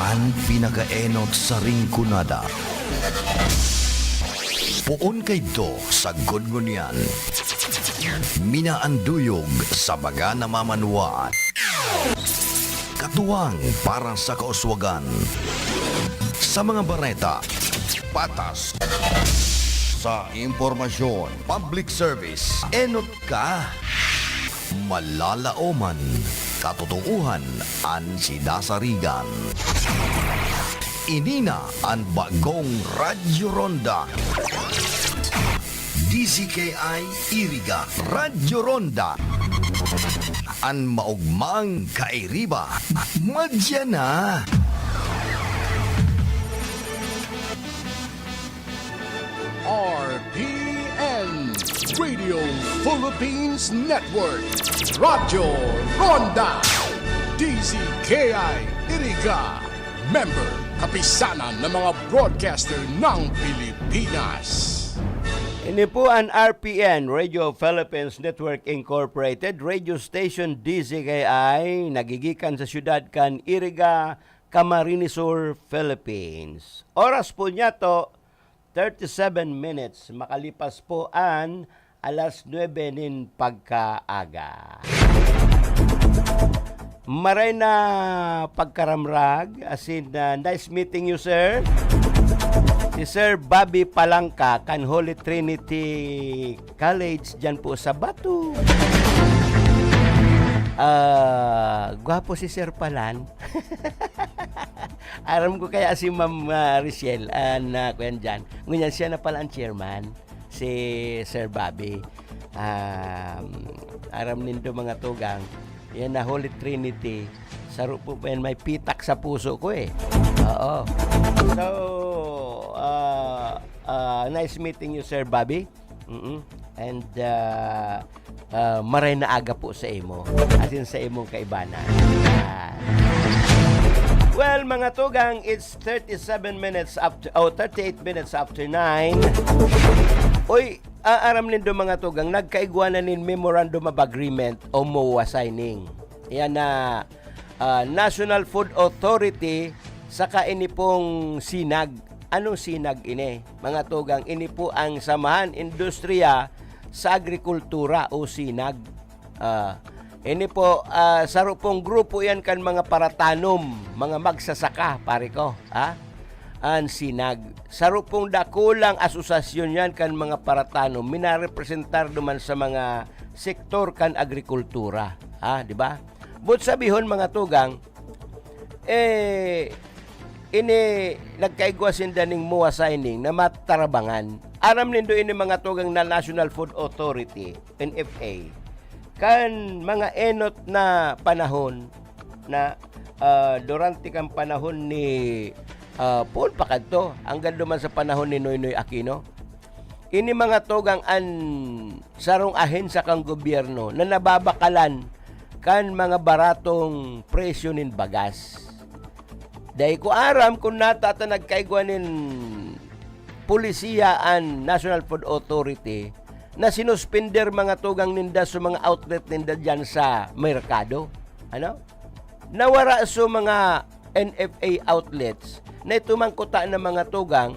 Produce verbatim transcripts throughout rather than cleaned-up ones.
An pinakaenot sa Rinconada. Poon kaidto sagkod ngunyan. Minaanduyog sa mga namamanwaan. Katuwang para sa kauswagan. Sa mga bareta, patas. Sa impormasyon, public service, enot ka. Malalaoman, katotoohan an sidasarigan. Ini na an bagong Radyo Ronda. D Z K I Iriga, Radyo Ronda. An maogmang kairiba, madya na. R P N, Radio Philippines Network, Radyo Ronda, D Z K I Iriga, member, kapisanan ng mga broadcaster ng Pilipinas. Ini po an R P N, Radio Philippines Network Incorporated, radio station D Z K I, nagigikan sa siyudad kan Iriga, Camarines Sur, Philippines. Oras po niya to, thirty-seven minutes. Makalipas po an alas nuebe nin pagkaaga. Maray na pagkaramrag, as in, uh, nice meeting you, sir. Si Sir Bobby Palangka, kan Holy Trinity College, dyan po sa Batu. Ah, gwapo si Sir Palan. Aram ko kaya si Ma'am, ah, Richelle, ah, na kuyan dyan. Ngunyan siya na pala ang chairman, si Sir Bobby. Um, aram nindo, mga tugang, yan na Holy Trinity, saro po pa yan may pitak sa puso ko eh. Oo. So, ah, ah, nice meeting you, Sir Bobby. Mm-mm. And, ah, ah, maray na aga po sa imo, as in sa imong kaibanan. Ah. Well, mga tugang, it's thirty-seven minutes after, oh, thirty-eight minutes after nine. Uy, ah, aram nindo, mga tugang, nagkaigwa na nin Memorandum of Agreement o MOA signing. Yan na, ah, National Food Authority saka ini pong SINAG. Anong SINAG ini? Mga tugang, ini po ang Samahan Industriya sa Agrikultura o SINAG. Ah, ini po, ah, saro pong grupo yan kan mga paratanom, mga magsasaka, pare ko, ha? An SINAG. Saro pong dakulang asosasyon yan kan mga paratanom, minarepresentar duman sa mga sektor kan agrikultura, ha, di ba? But sabihon, mga tugang, eh, ini nagkaigwa sinda ning MOA signing na matarabangan. Aram nindo ini, mga tugang, na National Food Authority, N F A, kan mga enot na panahon na, ah, durante kan panahon ni, ah, poon pa kadto, hanggang duman sa panahon ni Noynoy Aquino. Ini, mga tugang, an sarong ahensya kan gobyerno na nababakalan kan mga baratong presyo nin bagas. Dai ko aram kun nata ta nagkaigwa nin polisiya an National Food Authority na sinuspender, mga tugang, ninda sa mga outlet ninda diyan sa merkado. Ano? Nawara sa mga N F A outlets na ito man kuta na, mga tugang,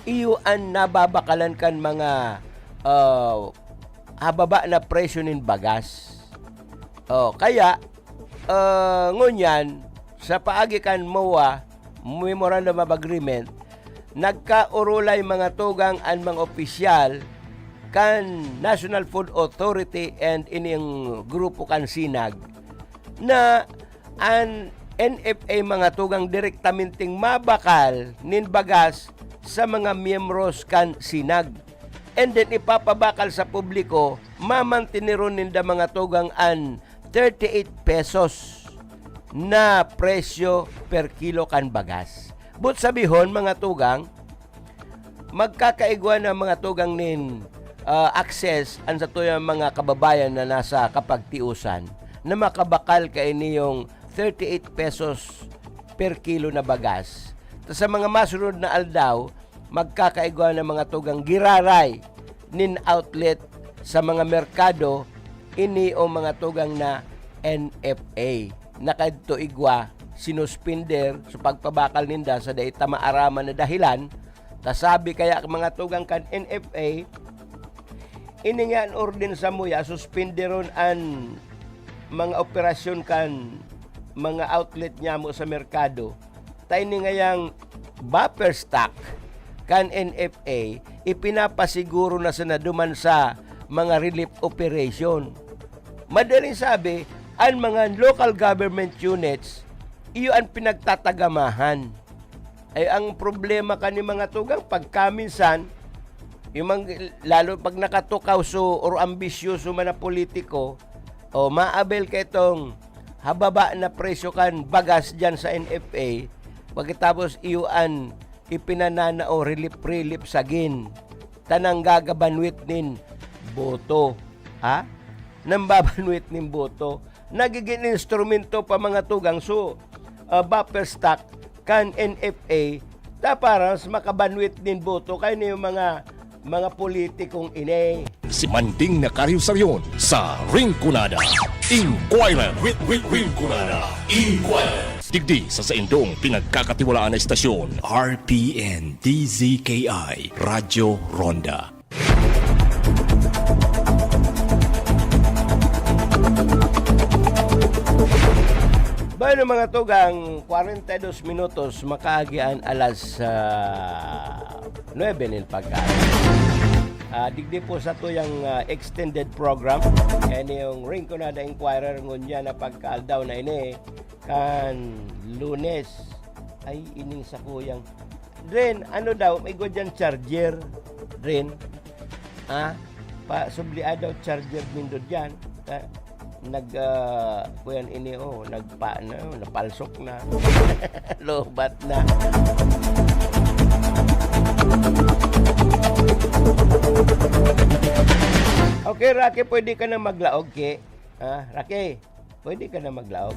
iyo an nababakalan kan mga, ah, hababa na presyo nin bagas. Oh, kaya, ah, ngunyan, sa paagi kan MOA, Memorandum of Agreement, nagkaorolay, mga tugang, an mga opisyal kan National Food Authority and ining grupo kan SINAG na an N F A, mga tugang, direktamenteng mabakal nin bagas sa mga miyembros kan SINAG. And then, ipapabakal sa publiko, mamantineron ninda, mga tugang, an thirty-eight pesos na presyo per kilo kan bagas. But sabihon, mga tugang, magkakaigwa na, mga tugang, nin, ah, access an satuyang mga kababayan na nasa kapagtiusan na makabakal kaini yung thirty-eight pesos per kilo na bagas. Ta sa mga masunod na aldaw, magkakaigwa na, mga tugang, giraray nin outlet sa mga merkado, ini o, mga tugang, na N F A. Nakadto igwa sinuspender sa pagpabakal ninda sa dai ta maaraman na dahilan, ta sabi kaya, mga tugang, kan N F A, ini nga an orden samuya, suspenderon an mga operasyon kan mga outlet nyamo sa merkado. Ta ini ngayang buffer stock kan N F A, ipinapasiguro na sana duman sa mga relief operation. Madaling sabi, an mga local government units, iyo an pinagtatagamahan. Ay, ang problema kan mga tugang, pagkaminsan, yung mang-, lalo pag nakatukaw so, or ambisyoso man na politiko, o maabel ka itong hababa na presyo kan bagas dyan sa N F A, pagkatapos iyo an ipinananao relief-relief sagin, tanang gagabanwit nin boto. Ha? Nambabanwit nin boto. Nagiging instrumento pa, mga tugang, so, ah, buffer stock kan N F A, ta para mas makabanwit nin boto kayo na yung mga, mga politikong ini. Si Manding na Karyusaryon sa Rinconada Inquirer. Rin-, Rin-, Rinconada Inquirer. Digdi sa saindong pinagkakatiwalaan na istasyon, R P N D Z K I, Radyo Ronda. Bueno, mga tugang, kwarenta y dos minutos, makaagi an alas, ah, nuebe nin pagkaagi. Ah, digdi po sa tuyang, ah, extended program. Yan yung Rinconada Inquirer, ngunyan na pagkaaldaw na ini, kan Lunes. Ay, ining sakuyang. Dren, ano daw, may igwa dyan charger? Dren? Ha? Pa, sublia daw charger nindo dyan. Ta-, nag, ah, kuyan ini, oh, nagpa-, ano, napalsok na. Lobat na. Okay, Rocky, pwede ka na maglaog, ki? Ah, Rocky, pwede ka na maglaog.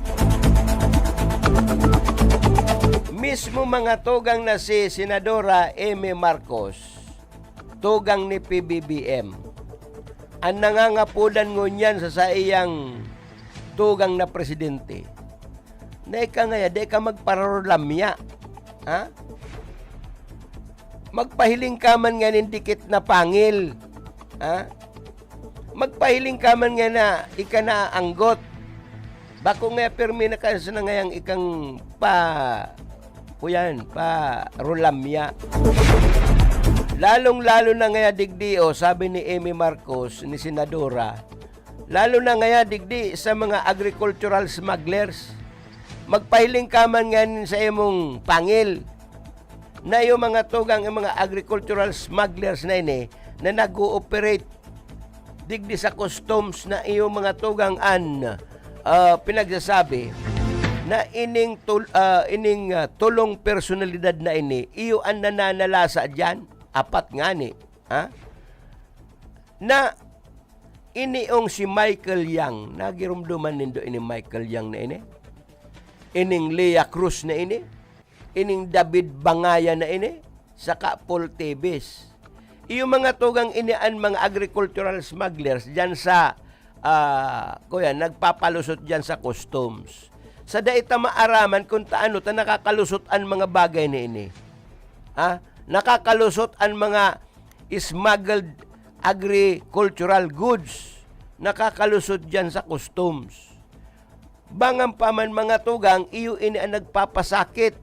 Mismo mga tugang na si Senadora Amy Marcos, tugang ni P B B M, an nangangapodan ngunyan sa saiyang tugang na presidente, na ika ngaya, di ka magpararulamya. Ha? Magpahiling ka man nganing dikit na pangil. Ha? Magpahiling ka man nga na ika naanggot. Bako nga pirmi na ka sa nangayang ikang pa, kuyan, pa rulamya. Lalong-lalo na ngaya digdi, oh, sabi ni Amy Marcos, ni Senadora, lalo na ngaya digdi sa mga agricultural smugglers. Magpahiling ka man nganing sa imong pangil. Na iyo mga tugang, ang mga agricultural smugglers na ini na nag-ooperate digdi sa customs na iyo mga tugang an, ah, pinagsasabi na ining tul-, ah, ining, ah, tulong personalidad na ini, iyo an nananalasa diyan, apat ngani, ha? Na iniong si Michael Yang, nagirumduman nindo ini Michael Yang na ini? Ining Leah Cruz na ini? Ining David Bangayan na ini, saka Paul Tebes. Iyo mga tugang ini an mga agricultural smugglers diyan sa, ah, kuya, nagpapalusot diyan sa customs. Sa dai ta maaraman kung taano ta nakakalusot an mga bagay na ini. Ha? Nakakalusot an mga smuggled agricultural goods. Nakakalusot diyan sa customs. Bangan pa man mga tugang, iyo ini an nagpapasakit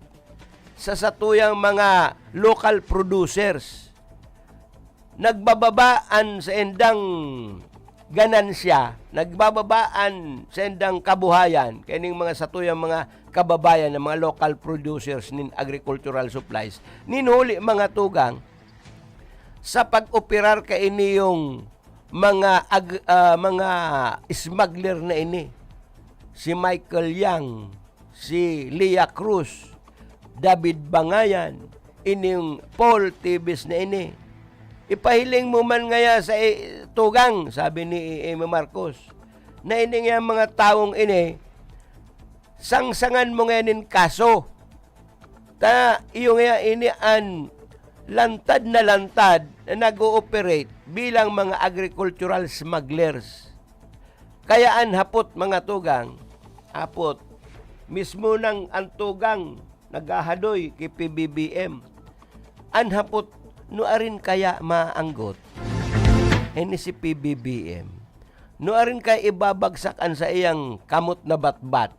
sa satuyang mga local producers. Nagbababa an saindang ganansya, nagbababa an saindang kabuhayan, kaining mga satuyang mga kababayan na mga local producers nin agricultural supplies. Nin huli, mga tugang, sa pag-operar kaini yung mga ag-, ah, mga smuggler na ini, si Michael Yang, si Leah Cruz, David Bangayan, ining Paul Tebes na ini. Ipahiling mo man ngaya sa i-, tugang, sabi ni Amy Marcos, na ini nga mga tawong ini, sangsangan mo ngayon nin kaso. Ta, iyo nga ini an lantad na lantad na nag-ooperate bilang mga agricultural smugglers. Kaya an hapot, mga tugang, hapot, Mismo nang ang tugang naghahadoy ki P B B M. An hapot, nuarin kaya maanggot? Ini si P B B M. Nuarin kaya ibabagsak an saiyang kamot na batbat?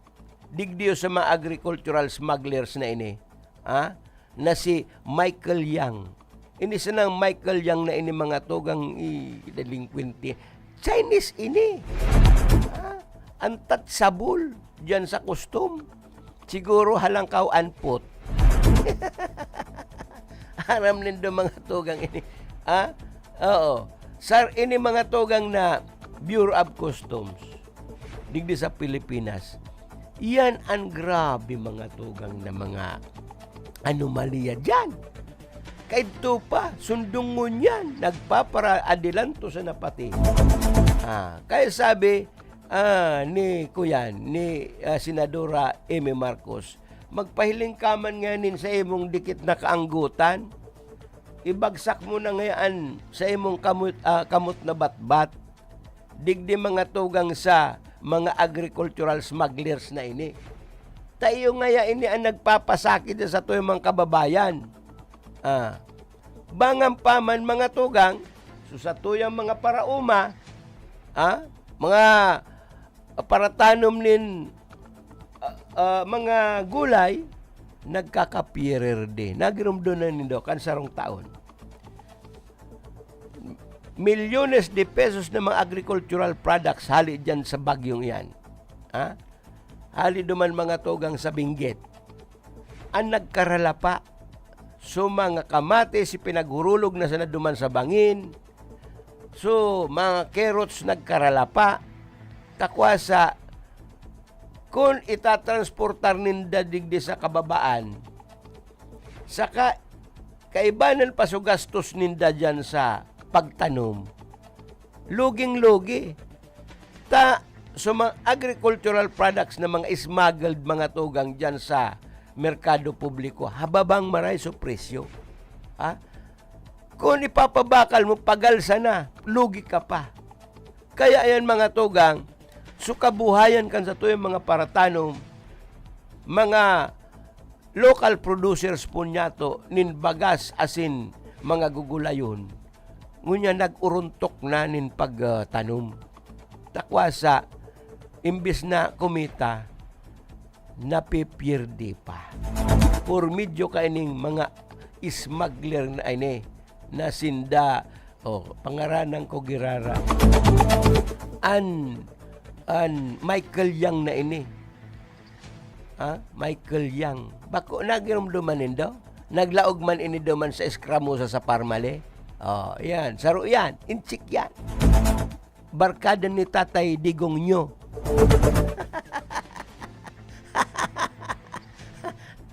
Digdi sa mga agricultural smugglers na ini, ha? Na si Michael Yang. Ini sanang Michael Yang na ini, mga tugang, i-, delinkwente. Chinese ini. Ha? Antat sabol diyan sa custom. Siguro halangkaw anpot. Aram nindo, mga tugang, ini. Ha? Oo. Sar, ini, mga tugang, na Bureau of Customs digdi sa Pilipinas. Yan ang grabe, mga tugang, na mga anomalya diyan. Kaidto pa, sundong ngunyan, nagpaparaadilanto sa napati. Ah, kaya sabi, ah, ni kuyan, ni, ah, Senadora Amy Marcos, "Magpahiling ka man nganin sa imong dikit na kaanggotan. Ibagsak mo na ngayon sa imong kamot, ah, kamot na batbat digdi, mga tugang, sa mga agricultural smugglers na ini. Ta iyo ngaya ini an nagpapasakit sa satuyang mga kababayan." Ah, bangan pa man, mga tugang, so satuyang mga paraoma, ah, mga paratanom nin, ah, ah, mga gulay, nagkakapierde. Nagiromdom na nindo kan sarong taon. Milyones de pesos na mga agricultural products hali diyan sa bagyong iyan. Ha? Hali duman, mga tugang, sa Benguet. An nagkaralapa. So, mga kamatis, ipinaghurulog na sana duman sa bangin. So, mga carrots nagkaralapa. Takwasa, kun itatransportar ninda digdi sa kababaan, saka kaibanan pa so gastos ninda diyan sa pagtanom, luging-lugi. Ta, so mga agricultural products na mga smuggled, mga tugang, diyan sa merkado publiko, hababang maray so presyo. Ha? Kun ipapabakal mo, pagal sana, lugi ka pa. Kaya yan, mga tugang, so kabuhayan kan satuyang mga paratanom, mga local producers po niyato nin bagas asin mga gugulayon, ngunyan nag-uruntok na nin pagtanom. Takwasa, imbis na kumita, napipierde pa. Por medyo kaining mga smuggler na ini, na sinda, oh, pangaranan ko girara. An, an Michael Yang na ini. Ha? Michael Yang. Bako nagiromdoman nindo? Naglaog man ini duman sa Escramuza sa Parmale? Oh, yan. Saro yan. Intsik yan. Barkada ni Tatay Digong nyo.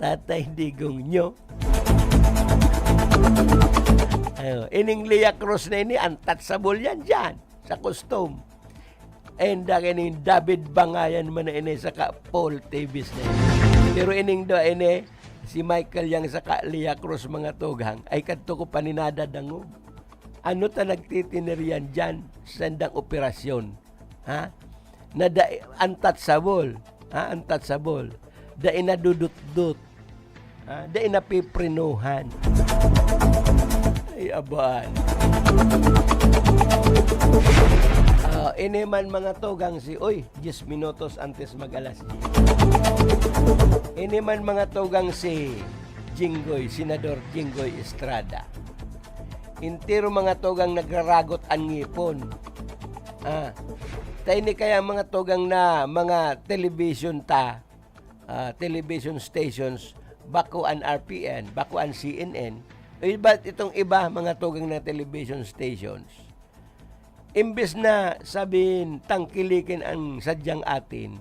Tatay Digong nyo. Ayo, ining Lia Cruz na ini, untouchable yan dyan, sa custom. Ay, inda kaining David Bangayan man na ini, saka Paul Teves na ini. Pero ining duwa ini, si Michael Yang saka Lia Cruz, mga tugang, ay kadto ko pa nin nadadangog. Ano ta nagtitiniran diyan sa sandang operasyon? Ha? Na dai, untouchable. Ha? Untouchable. Dai nadudutdot. Ha? Dai napiprinuhan. Ay, abaan. Ah, ini man, mga tugang, si, uy, diyes minutos antes mag alas diyes. Ini man, mga tugang, si Jinggoy, Senador Jinggoy Estrada. Entero, mga tugang, nagraragot an ngipon. Ah, ta ini kaya, mga tugang, na mga television ta, ah, television stations, bako an R P N, bako an C N N, o iba't itong iba, mga tugang, na television stations. Imbes na sabihin, tangkilikin ang sadyang atin,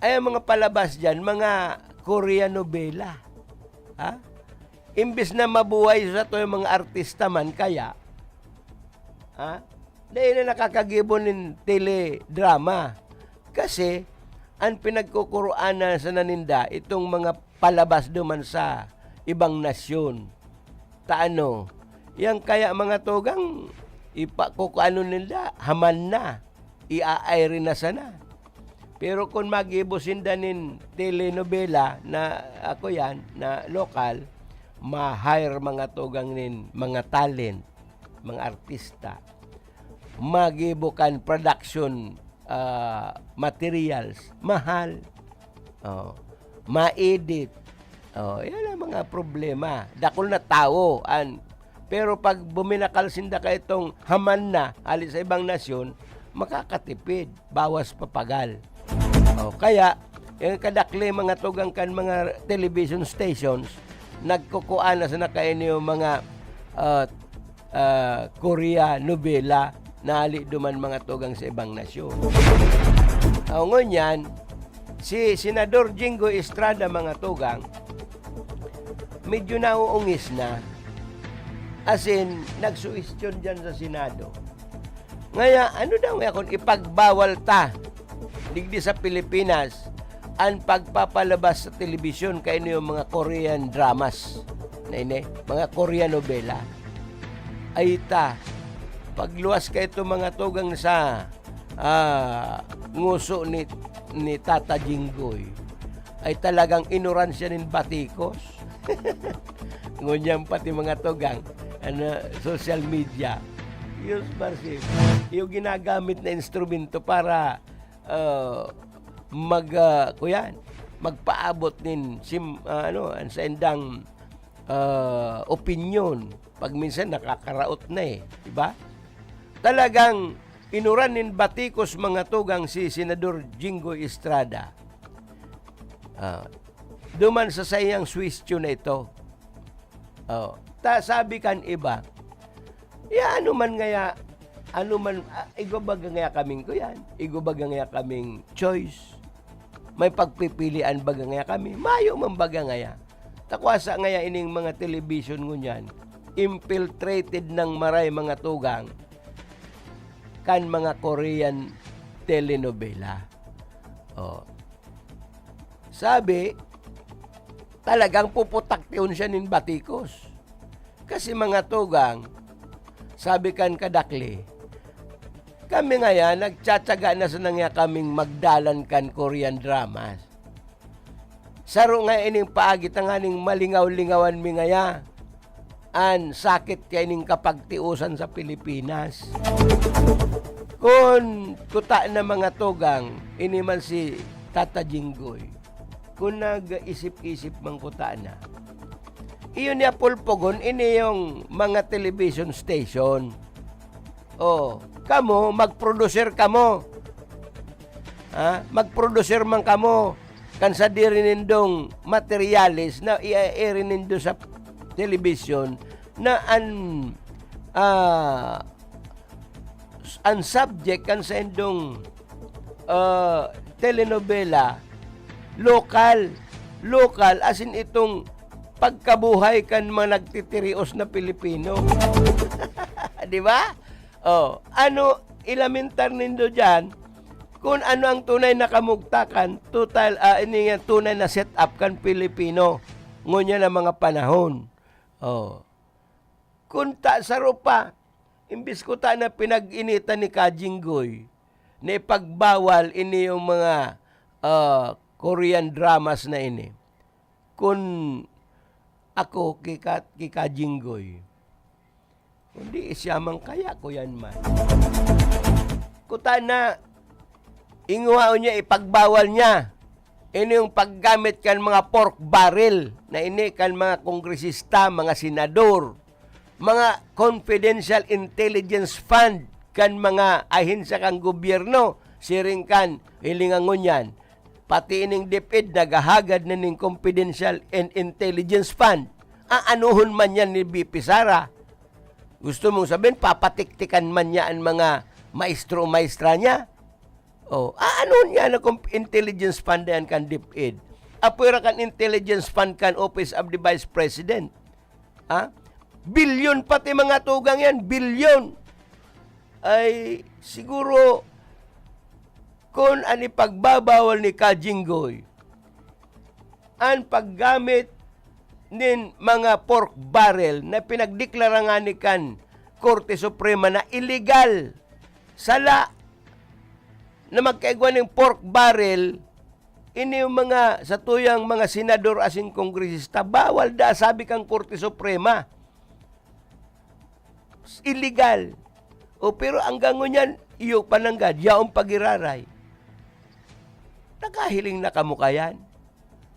ay ang mga palabas diyan, mga Korean novela. Ha? Imbes na mabuhay sa to yung mga artista man kaya, ha? Dahil na nakakagibo nin teledrama. Kasi, ang pinagkukuroanan sa naninda, itong mga palabas duman sa ibang nasyon. Ta ano, yan kaya, mga tugang, ipa-, kukuanon nila, haman na, i-aire na sana. Pero kun magibo sinda nin telenovela na, ako yan, na lokal, ma-hire mga tugang nin mga talent, mga artista. Magibo kan production, ah, materials, mahal. Oh, ma-edit. Oh, yan ang mga problema. Dakul na tawo an, pero pag buminakal sinda kaitong haman na hali sa ibang nasyon, makakatipid, bawas papagal. Oh, kaya, yung kadakli mga tugang kan mga television stations, nagkukuan na sana kaini yung mga, ah, ah, Korea nobela na hali duman mga tugang sa ibang nasyon. Oh, ngunyan, si Senador Jinggoy Estrada, mga tugang, medyo nauungis na. As in, nagsuhestyon dyan sa Senado. Ngaya, ano daw nga kung ipagbawal ta digdi sa Pilipinas an pagpapalabas sa telebisyon kaini yung mga Korean dramas na ini, mga Korean nobela? Ay ta, pagluwas kaito mga tugang sa, ah, nguso ni, ni Tata Jinggoy, ay talagang inuran siya nin batikos. Ngunyan pati mga tugang, ano, social media. Diyos mercy. Yung ginagamit na instrumento para, ah, mag, ah, kuyan, magpaabot nin sim-, ah, ano, an saindang, ah, opinyon. Pag minsan nakakaraot na eh, di ba? Talagang inuran nin batikos mga tugang si Senador Jinggoy Estrada. Ah, duman sa saiyang suwestyo na ito. Oh, ta sabi kan iba, "Ya, ano man ngaya, ano man, ah, igwa baga ngaya kaming kuyan, igwa baga ngaya kaming choice. May pagpipilian baga ngaya kami, mayo man baga ngaya." Takwasa ngaya ining mga television ngunyan, infiltrated ng maray mga tugang kan mga Korean telenovela. Oh. Sabi, talagang puputaktion siya nin batikos. Kasi mga tugang, sabi kan kadakli, kami ngaya, nagtsatsaga na sana ngaya kaming magdalan kan Korean dramas. Saro nga ining paagi tanganing malingaw-lingawan mi ngaya an sakit kaining kapagtiosan sa Pilipinas. Kun kuta na mga tugang, ini man si Tata Jinggoy, kun nag-isip-isip man kuta na, iyo niya pulpugon ini yung mga television station. Oh, kamo, mag-producer kamo. Ha? Mag-producer man kamo kan sadiri nindong materyales na i-air nindo sa telebisyon na an, ah, an subject kan saindong, ah, telenovela, lokal. Lokal, as in itong pagkabuhay kan mga nagtitirios na Pilipino. Di ba? Oh, ano, ilamentar nindo diyan kung ano ang tunay na kamugtakan, total, ah, ini nga tunay na setup kan Pilipino ngunyan na mga panahon. Oh. Kun ta saro pa, imbis kuta na pinag-initan ni Ka Jinggoy na ipagbawal ini yung mga, ah, Korean dramas na ini. Kun ako, ki Ka, ki Ka Jinggoy, kundi siya man kaya, kuyan man. Kuta na, ingwaon niya, ipagbawal niya. Ini yung paggamit kan mga pork barrel na ini kan mga kongresista, mga senador, mga confidential intelligence fund kan mga ahensya kan gobyerno, siring kan hilingan ngunyan. Pati ining DepEd naghahagad na ning confidential and intelligence fund. Aanuhon man yan ni V P Sara? Gusto mong sabihin, papatiktikan man niya an mga maestro o maestra niya? Oh, aanuhon niya na kung intelligence fund na yan kan DepEd? Apwera kan intelligence fund kan Office of the Vice President. Ha? Bilyon pati mga tugang yan, bilyon. Ay, siguro, kun an ipagbabawal ni Ka Jinggoy, an paggamit nin mga pork barrel na pinagdeklara ngani kan Korte Suprema na illegal, sala, na magkaigwa nin pork barrel, ini yung mga, satuyang mga senador asin kongresista, bawal daa, sabi kan Korte Suprema. Illegal. O, pero hanggang ngunyan, iyo pa nanggad, yaon pa giraray. Nakahiling na kamo kayan?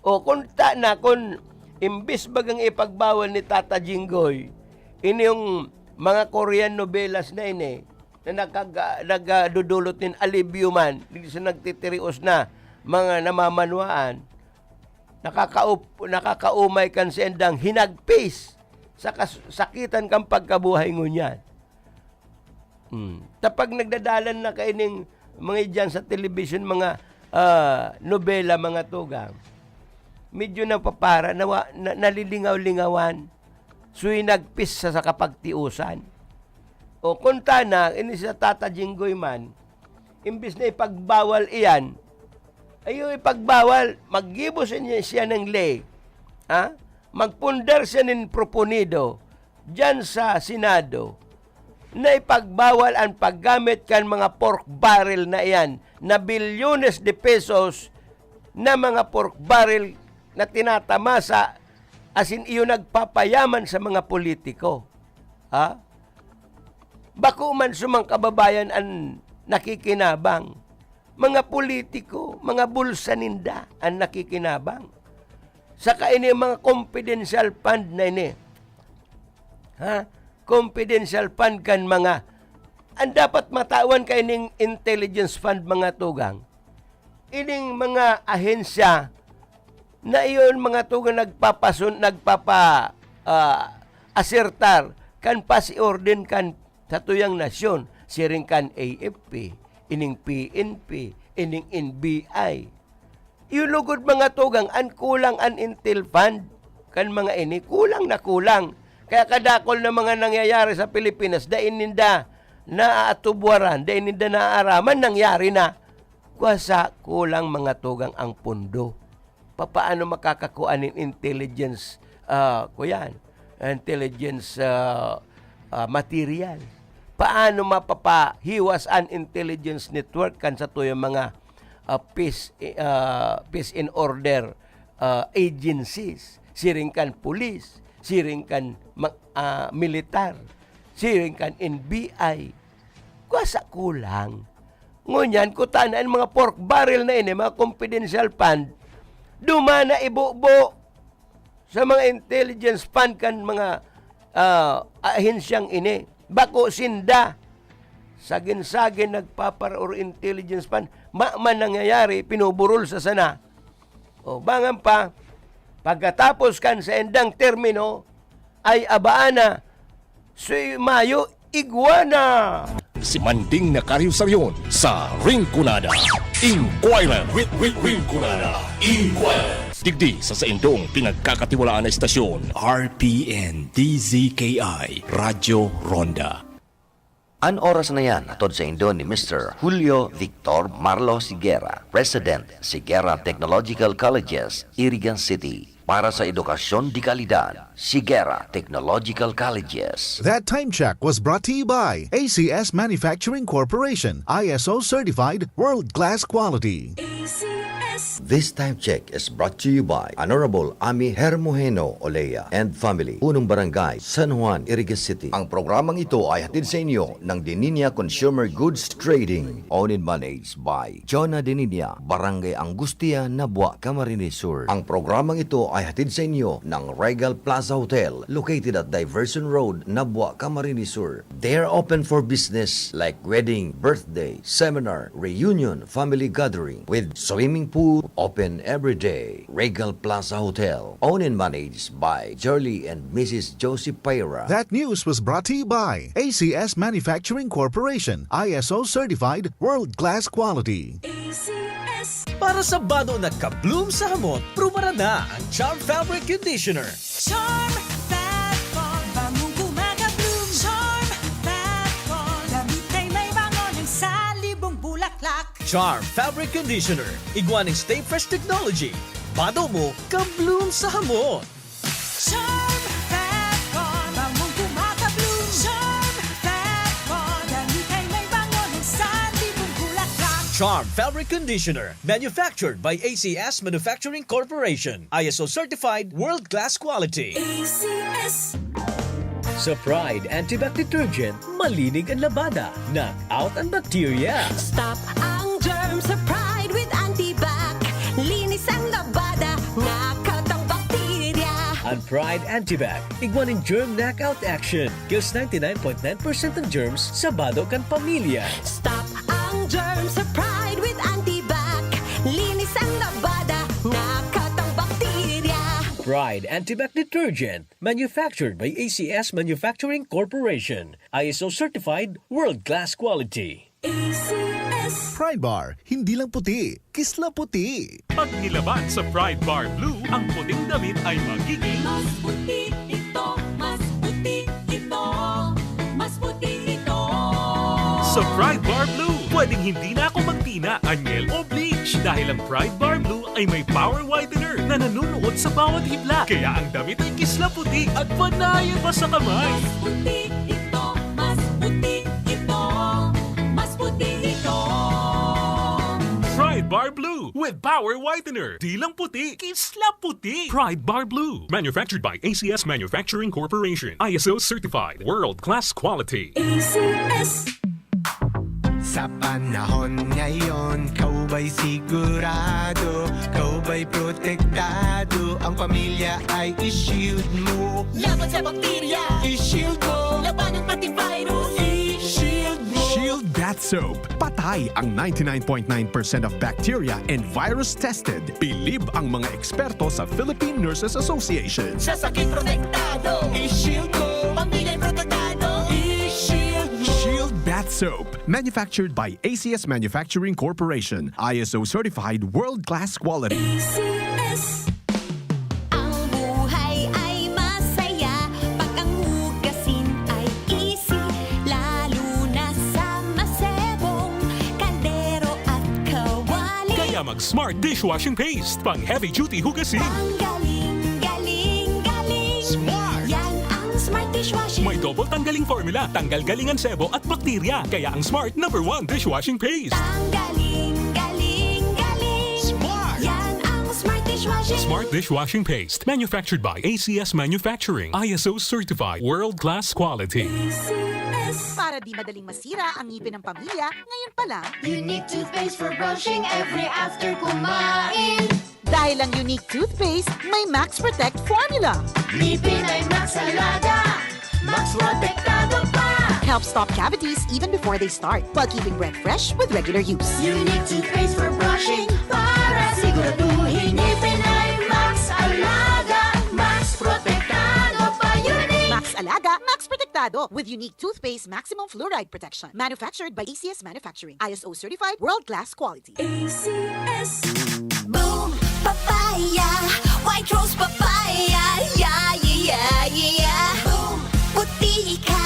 O, kun ta na, kun imbis bagang ipagbawal ni Tata Jinggoy, ini yung mga Korean novelas na ini, na nagkaga-, nagdudulot nin alibyo man, digdi sa nagtitirios na mga namamanwaan, nakakaup-, nakakaumay kan saindang hinagpis sa kas-, sakitan kan pagkabuhay ngunyan. Hmm. Ta pag nagdadalan na kaining mga diyan sa telebisyon, mga, ah, nobela, mga tugang, medyo napapara, nawa-, na-, nalilingaw-lingawan. Suy nagpis sa, sa kapagtiusan. O, kun ta na, ini si Tata Jinggoy man, imbis na ipagbawal iyan, ayaw ipagbawal, maggibo siya, siya nin ley. Ha? Magpundar siya nin proponido diyan sa Senado na ipagbawal an paggamit kan mga pork barrel na iyan, na bilyones de pesos na mga pork barrel na tinatamasa, asin iyo nagpapayaman sa mga politiko. Ha? Bako man sumang kababayan an nakikinabang. Mga politiko, mga bulsa ninda an nakikinabang. Saka ini mga confidential fund na ini. Ha? Confidential fund kan mga, ang dapat matawan kaining intelligence fund, mga tugang, ining mga ahensya na iyon, mga tugang, nagpapasun-, nagpapa-, ah, asertar kan pasiorden kan satuyang nasyon, siring kan A F P, ining P N P, ining N B I. Iyo lugod, mga tugang, an kulang an Intel Fund kan mga ini, kulang na kulang. Kaya kadakul na mga nangyayari sa Pilipinas, dai ninda naaatubwaran, dai ninda naaaraman, nangyari na. Kwasa kulang, mga tugang, ang pondo. Papaano makakakua nin intelligence, ah, kuyan, intelligence, ah, ah, material? Paano mapapahiwas an intelligence network kan satuyang mga, ah, peace, ah, peace and order, ah, agencies, siring kan pulis, siring kan ma-, ah, militar, siring kan N B I? Kwasa kulang. Ngunyan, kuta na an mga pork barrel na ini, mga confidential fund, duman na ibubo sa mga intelligence fund kan mga, ah, ahensyang ini. Bako sinda. Sagin-sagin nagpaparaor intelligence fund. Ma-, man nangyayari, pinuburol sa sana. O, bangan pa, pagkatapos kan saindang termino, ay abaan na, si Mayo igwa na. Si Manding na Karyusaryon sa Rinconada. Inquirer. Ri-, ri-, Rinconada. Inquirer. Digdi sa saindong pinagkakatiwalaan na estasyon, R P N D Z K I, Radyo Ronda. An oras na yan, hatod saindo ni Mister Julio Victor Marlo Sigera, President, Sigera Technological Colleges, Irigan City. Para sa edukasyon de kalidad, Sigera Technological Colleges. That time check was brought to you by A C S Manufacturing Corporation, I S O certified, world-class quality. A C S. This time check is brought to you by Honorable Ami Hermogeno Olea and family, Punong Barangay, San Juan, Iriga City. Ang programang ito ay hatid sa inyo ng Deninia Consumer Goods Trading, owned and managed by Jonah Deninia, Barangay Angustia, Nabua, Camarines Sur. Ang programang ito ay hatid sa inyo ng Regal Plaza Hotel, located at Diversion Road, Nabua, Camarines Sur. They are open for business like wedding, birthday, seminar, reunion, family gathering with swimming pool, open every day. Regal Plaza Hotel, owned and managed by Charlie and Missus Josie Paira. That news was brought to you by A C S Manufacturing Corporation, I S O certified, world-class quality. A C S. Para sa bado na ka-bloom sa hamot, prubaran na ang Charm Fabric Conditioner. Charm Fat Con, bangong gumagabloom. Charm Fat Con, damit ay may bango ng salibong bulaklak. Charm Fabric Conditioner, igwa ning Stay Fresh Technology. Bado mo, ka-bloom sa hamot. Charm Fat Con, bangong gumagabloom. Charm Fat Con, damit ay may bango ng salibong bulaklak. Charm Fabric Conditioner, manufactured by A C S Manufacturing Corporation. I S O certified, world-class quality. A C S. Sa Pride Antibac Detergent, malinig ang labada, knock out ang bacteria. Stop ang germ sa Pride with Antibac. Linis ang labada, knock out ang bakterya. Ang Pride Antibac, igwa nin germ knockout action. Kills ninety-nine point nine percent ng germs sa bado kan pamilya. Stop ang germ sa Pride with Antibac. Linis ang labada, knock out ang bakterya. Pride Antibac Detergent, manufactured by A C S Manufacturing Corporation. I S O certified, world-class quality. A C S. Pride Bar, hindi lang puti, kisla puti. Pag nilaban sa Pride Bar Blue ang puting damit ay magiging Mas puti ito, mas puti ito, mas puti ito. Sa Pride Bar Blue, pwedeng hindi na ako magtina, anyel o bleach dahil ang Pride Bar Blue ay may power whitener na nanunuot sa bawat hibla. Kaya ang damit ay kisla puti at panayan pa sa kamay. Mas puti ito, mas puti ito, mas puti ito. Pride Bar Blue with power whitener. Di lang puti, kisla puti. Pride Bar Blue. Manufactured by A C S Manufacturing Corporation. I S O certified. World class quality. A C S. Sa panahon ngayon, kau ba'y sigurado, kau ba'y protektado, ang pamilya ay i-shield mo. Laban sa bakterya, i-shield mo. Labanan pati virus, i-shield mo. Shield Bath Soap. Patay ang ninety-nine point nine percent of bacteria and virus tested. Bilib ang mga eksperto sa Philippine Nurses Association. Sa sakit protektado, i-shield mo. Pamilya'y protektado, i-shield mo. Shield Bath Soap. Manufactured by A C S Manufacturing Corporation. I S O certified world-class quality. A C S. Ang buhay ay masaya pag ang hugasin ay easy, lalo na sa masebong kaldero at kawali. Kaya mag Smart Dishwashing Paste, pang heavy duty hugasin. Ang galing, galing, galing. Smart. Yan ang Smart Dishwashing. May double tanggaling formula, tanggal galing ang sebo at bakterya. Kaya ang Smart number one dishwashing paste. Ang galing, galing, galing. Smart. Yan ang Smart Dishwashing. Smart Dishwashing Paste. Manufactured by A C S Manufacturing. I S O certified. World class quality. A C S. Para di madaling masira ang ngipin ng pamilya, ngayon pa lang. Unique toothpaste for brushing every after kumain. Dahil ang Unique Toothpaste may Max Protect Formula. Ngipin ay Max Alaga, Max Protektado pa. Helps stop cavities even before they start, while keeping breath fresh with regular use. Unique Toothpaste for brushing para siguraduhin ngipin ay Max Alaga, Max Protektado pa. Unique. Max Alaga, Max Protektado with Unique Toothpaste Maximum Fluoride Protection. Manufactured by A C S Manufacturing. I S O certified, world-class quality. A C S. Boom! Papaya! White Rose Papaya! Yeah, yeah, yeah, yeah, yeah! Boom! Puti ka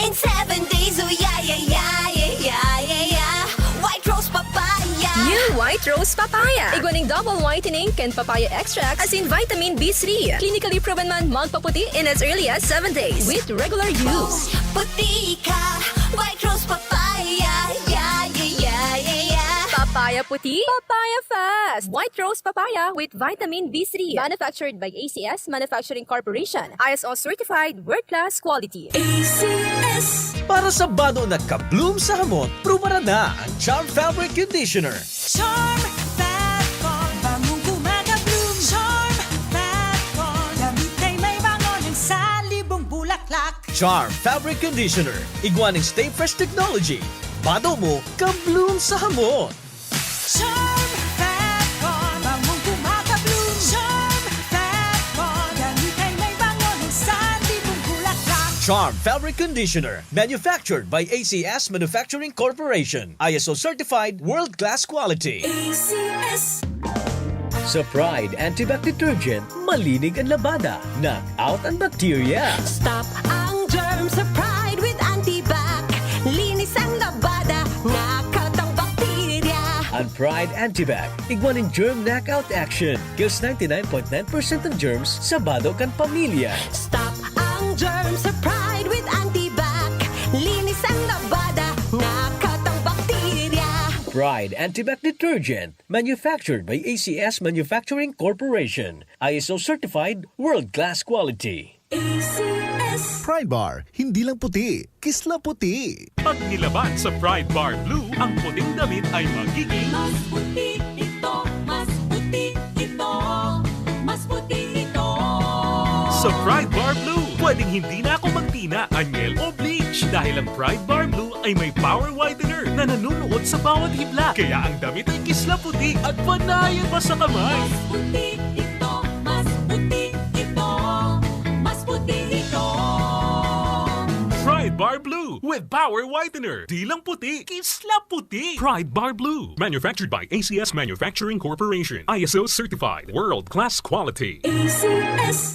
in seven days! Oh, yeah, yeah, yeah, yeah, yeah, yeah, yeah! White Rose Papaya! New White Rose Papaya! Igwa ning double whitening kan papaya extract asin vitamin B three. Clinically proven man magpaputi in as early as seven days with regular use. Puti ka! White Rose Papaya! Yeah, yeah, yeah, yeah, yeah! Papaya puti, papaya fast! White Rose Papaya with vitamin B three. Manufactured by A C S Manufacturing Corporation. I S O certified, world-class quality. A C S. Para sa bado na ka-bloom sa hamot, prubaran na ang Charm Fabric Conditioner. Charm Fat Bond, bangong kumaka-bloom. Charm Fat Bond, damit ay may bango ng sanlibong bulaklak. Charm Fabric Conditioner, igwa ning Stay Fresh Technology. Bado mo, ka-bloom sa hamot. Charm Fat Bond, bangong kumaka-bloom. Charm Fat Bond, damit ay may bango ng sanlibong bulaklak. Charm Fabric Conditioner, manufactured by A C S Manufacturing Corporation. I S O certified, world-class quality. A C S. Sa Pride Antibac Detergent, malinig ang labada, knock out ang bakterya. Stop ang germ sa Pride with Antibac. Linis ang labada, knock out ang bakterya. Ang Pride Antibac, igwa nin germ knockout action. Kills ninety-nine point nine percent ng germs sa bado kan pamilya. Stop ang germ sa Pride with Antibac. Linis ang labada, knock out ang bakterya. Pride Antibac Detergent, manufactured by A C S Manufacturing Corporation. I S O certified, world-class quality. A C S. Pride Bar, hindi lang puti, kisla puti. Pag nilaban sa Pride Bar Blue, ang puting damit ay magiging mas puti ito, mas puti ito, mas puti ito. Sa Pride Bar Blue, pwedeng hindi na ako magtina, anyel o bleach dahil ang Pride Bar Blue ay may power whitener na nanunuot sa bawat hibla. Kaya ang damit ay kisla puti at panayan pa sa kamay. Mas puti ito, mas puti ito, mas puti ito. Pride Bar Blue with Power Whitener. Di lang puti, kisla puti. Pride Bar Blue. Manufactured by A C S Manufacturing Corporation. I S O certified. World class quality. A C S.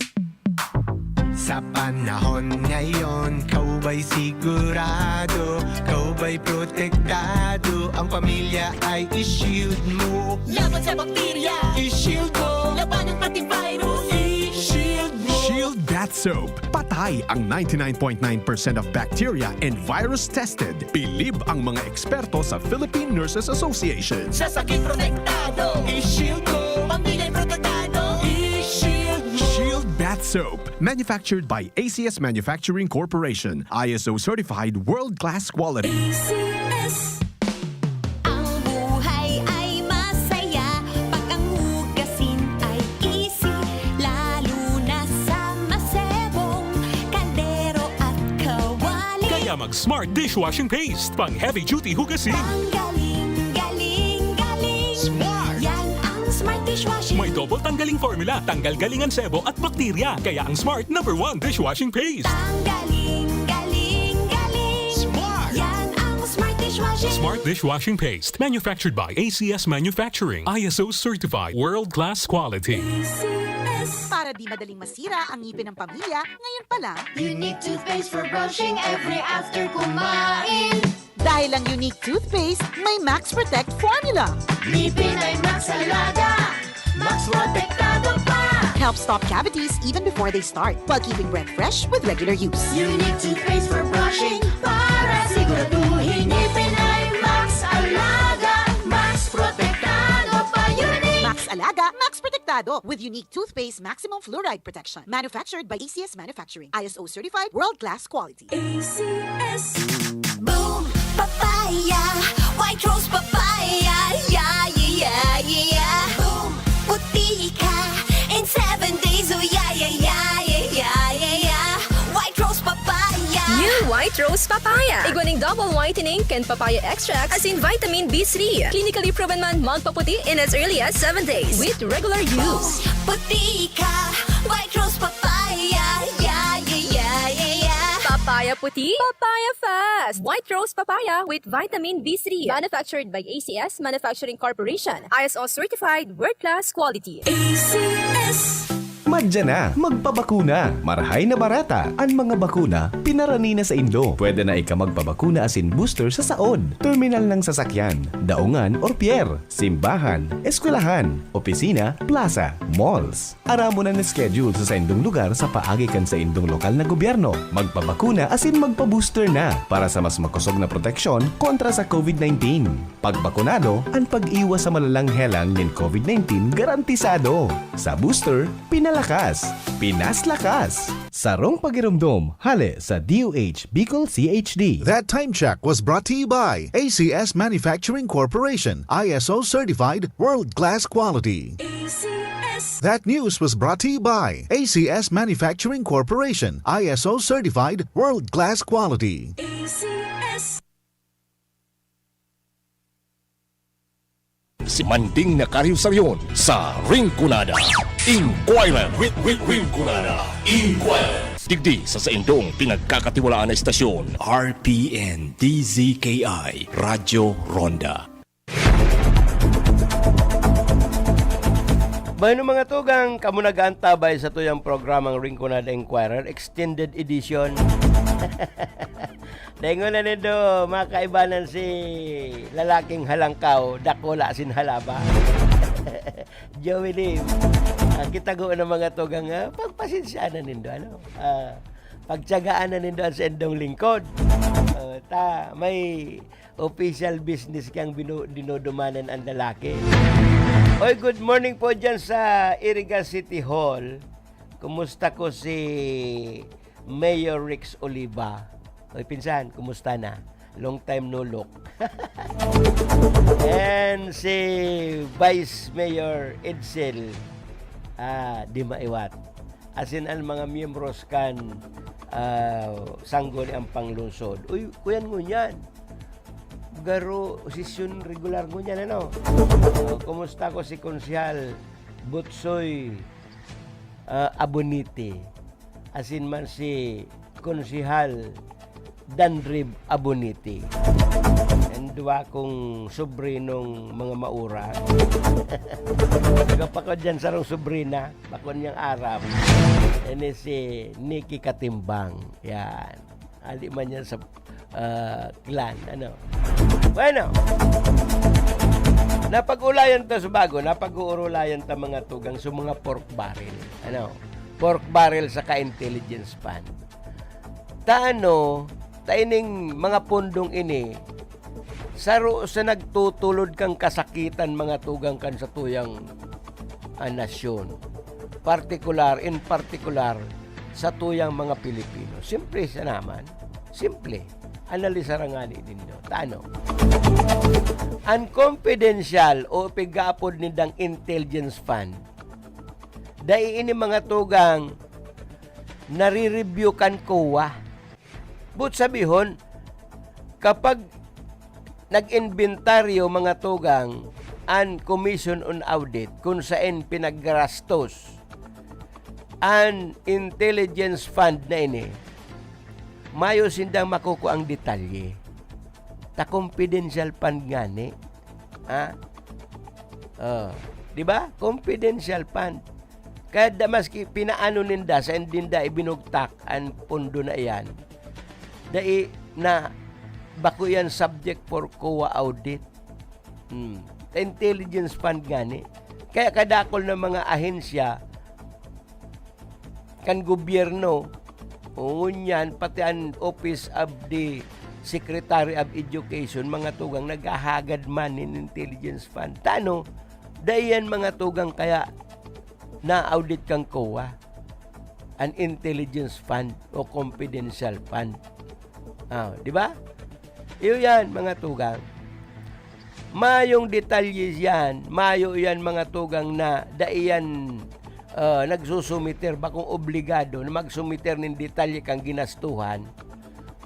Sa panahon ngayon, kau ba'y sigurado? Kau ba'y protektado? Ang pamilya ay i-shield mo. Laban sa bakterya, i-shield mo. Labanan pati virus, i-shield mo. Shield Bath Soap. Patay ang ninety-nine point nine percent of bacteria and virus tested. Bilib ang mga eksperto sa Philippine Nurses Association. Sa sakit protektado, i-shield mo. Pamilya protektado, i-shield mo. Shield Bath Soap. Manufactured by A C S Manufacturing Corporation. I S O certified, world-class quality. A C S. Ang buhay ay masaya pag ang hugasin ay easy, lalo na sa masebong kaldero at kawali. Kaya mag Smart Dishwashing Paste, pang heavy duty hugasin. Ang galing, galing, galing. Smart! Yan ang Smart Dishwashing. May double tanggaling formula, tanggal galing ang sebo at bakterya. Kaya ang Smart number one dishwashing paste. Ang galing, galing, galing. Smart! Yan ang Smart Dishwashing. Smart Dishwashing Paste. Manufactured by A C S Manufacturing. I S O certified. World class quality. A C S. Para di madaling masira ang ngipin ng pamilya, ngayon pa lang. Unique toothpaste for brushing every after kumain. Dahil ang Unique Toothpaste may Max Protect Formula. Ngipin ay Max Alaga, Max Protektado pa. Helps stop cavities even before they start, while keeping breath fresh with regular use. Unique Toothpaste for brushing para siguraduhin ngipin ay Max Alaga, Max Protektado pa. Unique! Max Alaga, Max Protektado with Unique Toothpaste Maximum Fluoride Protection. Manufactured by A C S Manufacturing. I S O certified, world-class quality. A C S. Boom! Papaya! White Rose Papaya! Yeah, yeah, yeah, yeah, yeah! Boom! Puti ka in seven days! Oh, yeah, yeah, yeah, yeah, yeah, yeah, yeah! White Rose Papaya! New White Rose Papaya! Igwa nin double whitening kan papaya extract asin vitamin B three. Clinically proven man magpaputi in as early as seven days with regular use. Boom! Puti ka! White Rose Papaya! Yeah, yeah, yeah, yeah, yeah! Papaya puti, papaya fast! White Rose Papaya with vitamin B three. Manufactured by A C S Manufacturing Corporation. I S O certified, world-class quality. A C S. Madya na, magpabakuna! Marahay na barata! An mga bakuna, pinarani na saindo. Pwede na ika magpabakuna asin booster sa saod, terminal ng sasakyan, daungan or pier, simbahan, eskwelahan, opisina, plaza, malls. Aramon an schedule sa saindong lugar sa paagi kan saindong lokal na gobyerno. Magpabakuna asin magpa-booster na para sa mas makosog na proteksyon kontra sa COVID nineteen. Pag bakunado, an pag-iwas sa malalang helang nin COVID nineteen garantisado. Sa booster, pinalakas, pinaslakas. Sarong pagiromdom, hale sa D O H Bicol C H D. That time check was brought to you by A C S Manufacturing Corporation, I S O certified, world-class quality. A C S. That news was brought to you by A C S Manufacturing Corporation, I S O certified, world-class quality. A C S. Si Manding na Karyusaryon sa Rinconada. Inquirer. Rin-, Rin-, Rinconada. Inquirer. Digdi sa saindong pinagkakatiwalaan na istasyon, R P N D Z K I, Radyo Ronda. Bueno, mga tugang, kamo nag-aantabay sa tuyang programang Rinconada Inquirer, extended edition. Daingon na nindo, mga kaibanan, si lalaking halangkaw, dakula asin halaba. Joey Lim, ah, kita ko na mga tugang, ah, pagpasensya na nindo, ano? Ah, Pagtiyagaan na nindo an saindong lingkod. Ah, ta, may official business kang binu-, dinodumanan an lalaki. Oy, good morning po dyan sa Iriga City Hall. Kumusta ko si Mayor Rex Oliva? Oy, pinsan, kumusta na? Long time no look. And si Vice Mayor Edsel, ah, di maiwat. Asin an mga miyembros kan, ah, Sangguniang Panglungsod. Uy, kuyan ngunyan. Garo, sesyon regular ngunyan, ano? Oh, kumusta ko si Konsehal Butsoy, ah, Abonite? Asin man si Konsehal Danrib Abonite. Ang duwa kong sobrinong mga maura. Nagapako dyan sarong sobrina, bako niyang aram. Ini si Nikki Katimbang. Yan. Ali man yan sa, ah, clan. Ano? Bueno. Napag-ulayan ta sa bago, napag-uurulayan ta mga tugang sa mga pork barrel. Ano? Pork barrel saka intelligence fund. Ta ano, ta ining mga pondong ini, saro sa nagtutulod kan kasakitan mga tugang kan satuyang, ah, nasyon. Partikular, in particular, satuyang mga Pilipino. Simple siya naman. Simple. Analisara ngani nindo. Ta ano? An confidential o pigkaapod nindang intelligence fund, dai ini mga tugang nare-review kan COA. Boot sabihon, kapag nag-inventaryo mga tugang an Commission on Audit kun saen pinagrastos an intelligence fund na ini, mayo sindang makukuang detalye. Ta confidential fund ngani. Ha? Oh, di ba? Confidential fund. Kaya da, maski pinaano ninda, saen ninda ibinugtak an pondo na iyan, dai na, bako iyan subject for COA audit. Hmm. Ta intelligence fund ngani. Kaya kadakol na mga ahensya kan gobyerno, o ngunyan, pati an Office of the Secretary of Education, mga tugang, naghahagad man nin intelligence fund. Ta ano, dai yan mga tugang kaya na-audit kan COA, an intelligence fund o confidential fund. Ah, di ba? Iyo yan, mga tugang. Mayong detalye yan, mayo yan, mga tugang, na dai yan, ah, nagsusumiter, bakong obligado na magsumiter nin detalye kan ginastuhan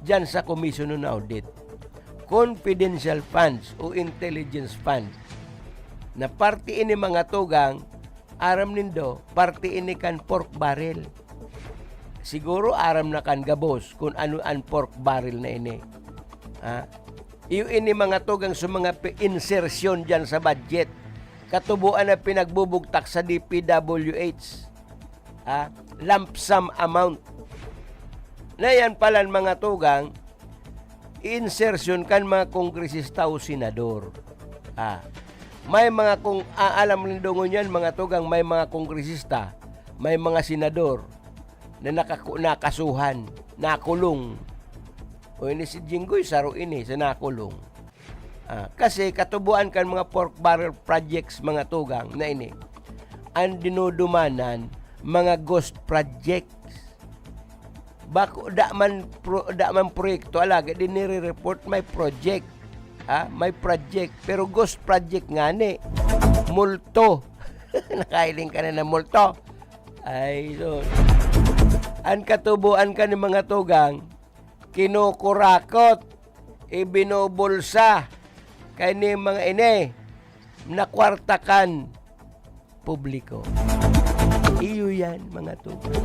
diyan sa Commission on Audit. Confidential funds o intelligence fund na parte ini, mga tugang, aram nindo, parte ini kan pork barrel. Siguro aram na kan gabos kun ano an pork barrel na ini. Ha? Iyo ini, mga tugang, sa mga pi-, insertion diyan sa budget. Katuboan na pinagbubugtak sa D P W H. Ha? Lump sum amount. Na yan palan, mga tugang, insertion kan mga kongresista o senador. Ah, may mga kong, ah, alam nindo ngunyan, mga tugang, may mga kongresista, may mga senador na nakaku-, nakasuhan, nakulong. O ini si Jinggoy, saro ini sa nakulong. Ah, kasi katuboan kan mga pork barrel projects, mga tugang, na ini, ang dinudumanan, mga ghost projects. Bako, da man pro-, da man proyekto, alagad nire-report may project. Ha? May project. Pero ghost project ngani. Multo. Nakahiling ka na ng multo? Ay, so, an katuboan kan mga tugang, kinukurakot, ibinubulsa, kani mga ini, na kwarta kan publiko. Iyo yan, mga tugang.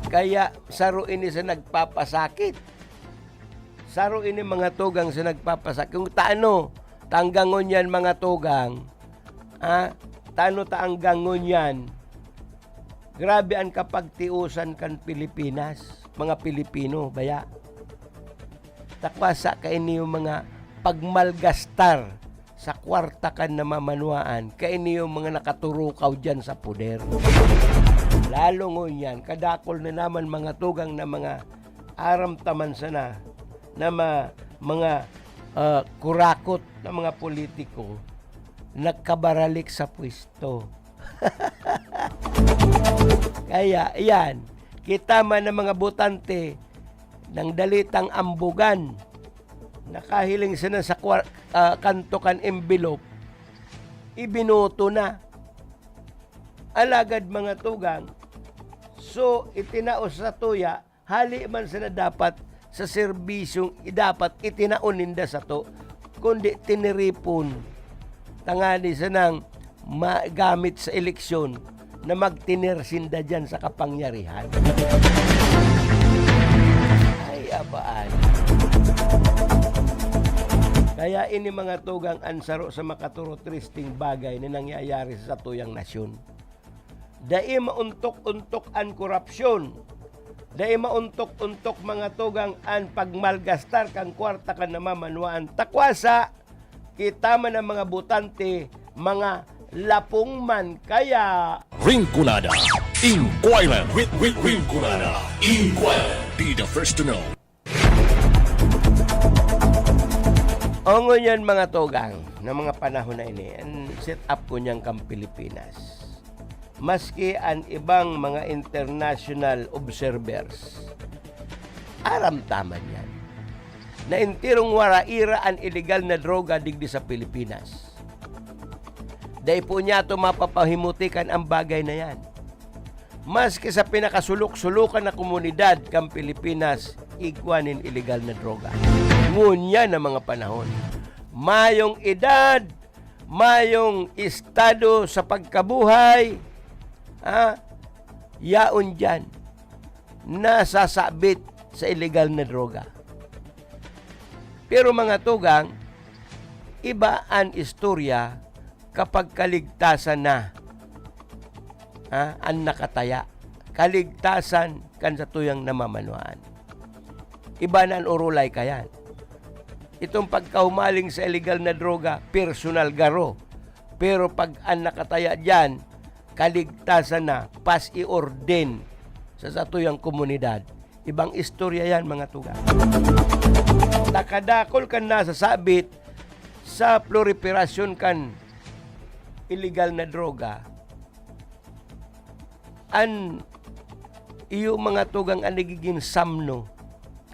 Kaya saro ini sa nagpapasakit. Saro ini, mga tugang, sa nagpapasakit. Kung taano, tanggangon yan, mga tugang. Ah, taano ta anggangon yan? Grabe an kapagtiusan kan Pilipinas, mga Pilipino, baya. Takwasa kaini yung mga pagmalgastar sa kwarta kan namamanwaan, kaini yung mga nakaturukaw diyan sa poder. Lalo ngunyan, kadakol na naman mga tugang na mga aram ta man sana na ma-, mga, ah, kurakot na mga politiko nagkabaralik sa pwesto. Kaya, iyan, kita man ang mga botante nang dalitang ambugan. Nakahiling sana sa kwar-, ah, kanto kan envelope, ibinoto na. Alagad, mga tugang, so, itinao sa satuya, hali man sana dapat sa serbisyong i-, dapat itinao ninda sato, kundi tiniripon tangani sanang magamit sa eleksyon na magtener sinda diyan sa kapangyarihan. Ay, abaan. Kaya ini, mga tugang, an saro sa makaturo tristing bagay na nangyayari sa satuyang nasyon. Dai maontok-ontok an korapsyon. Dai maontok-ontok, mga tugang, an pagmalgastar kan kwarta kan namamanwaan. Takwasa, kita man ang mga botante, mga lapong man kaya. Rinconada Inquirer. Rin-, Rin-, Rinconada Inquirer. Be the first to know. O ngunyan, mga tugang, na mga panahon na ini, an set up ko niyan kan Pilipinas. Maski an ibang mga international observers, aram ta man yan, na enterong wara ira an iligal na droga digdi sa Pilipinas. Dai po niyato mapapahimuti kan ang bagay na yan. Maski sa pinakasulok-sulokan na komunidad kan Pilipinas, igwa nin iligal na droga. Ngunyan na mga panahon, mayong edad, mayong estado sa pagkabuhay, ha? Yaon diyan, nasasabit sa iligal na droga. Pero, mga tugang, iba an istorya kapag kaligtasan na, ha, an nakataya. Kaligtasan kan satuyang namamanwaan. Iba na an orolay kayan. Itong pagkahumaling sa iligal na droga, personal garo. Pero pag an nakataya diyan, kaligtasan na, pas i-orden sa satuyang komunidad. Ibang istorya yan, mga tugang. Nakadakol kan nasasabit sa proliferasyon kan iligal na droga, an iyo, mga tugang, an nagigin samno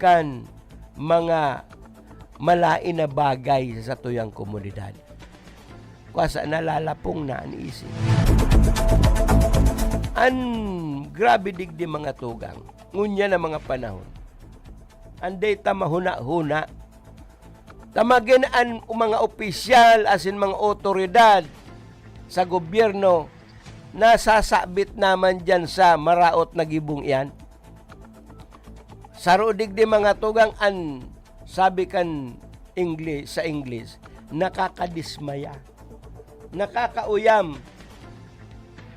kan mga malain na bagay sa satuyang komunidad. Kwasa nalalapong na an isip. An grabe digdi, mga tugang, ngunyan na mga panahon, an dai ta mahuna-huna. Tamagin an mga opisyal asin mga awtoridad sa gobyerno, nasasabit naman diyan sa maraot na gibong iyan. Saro digdi, mga tugang, an sabi kan Ingli-, sa Ingles, nakakadismaya, nakakauyam,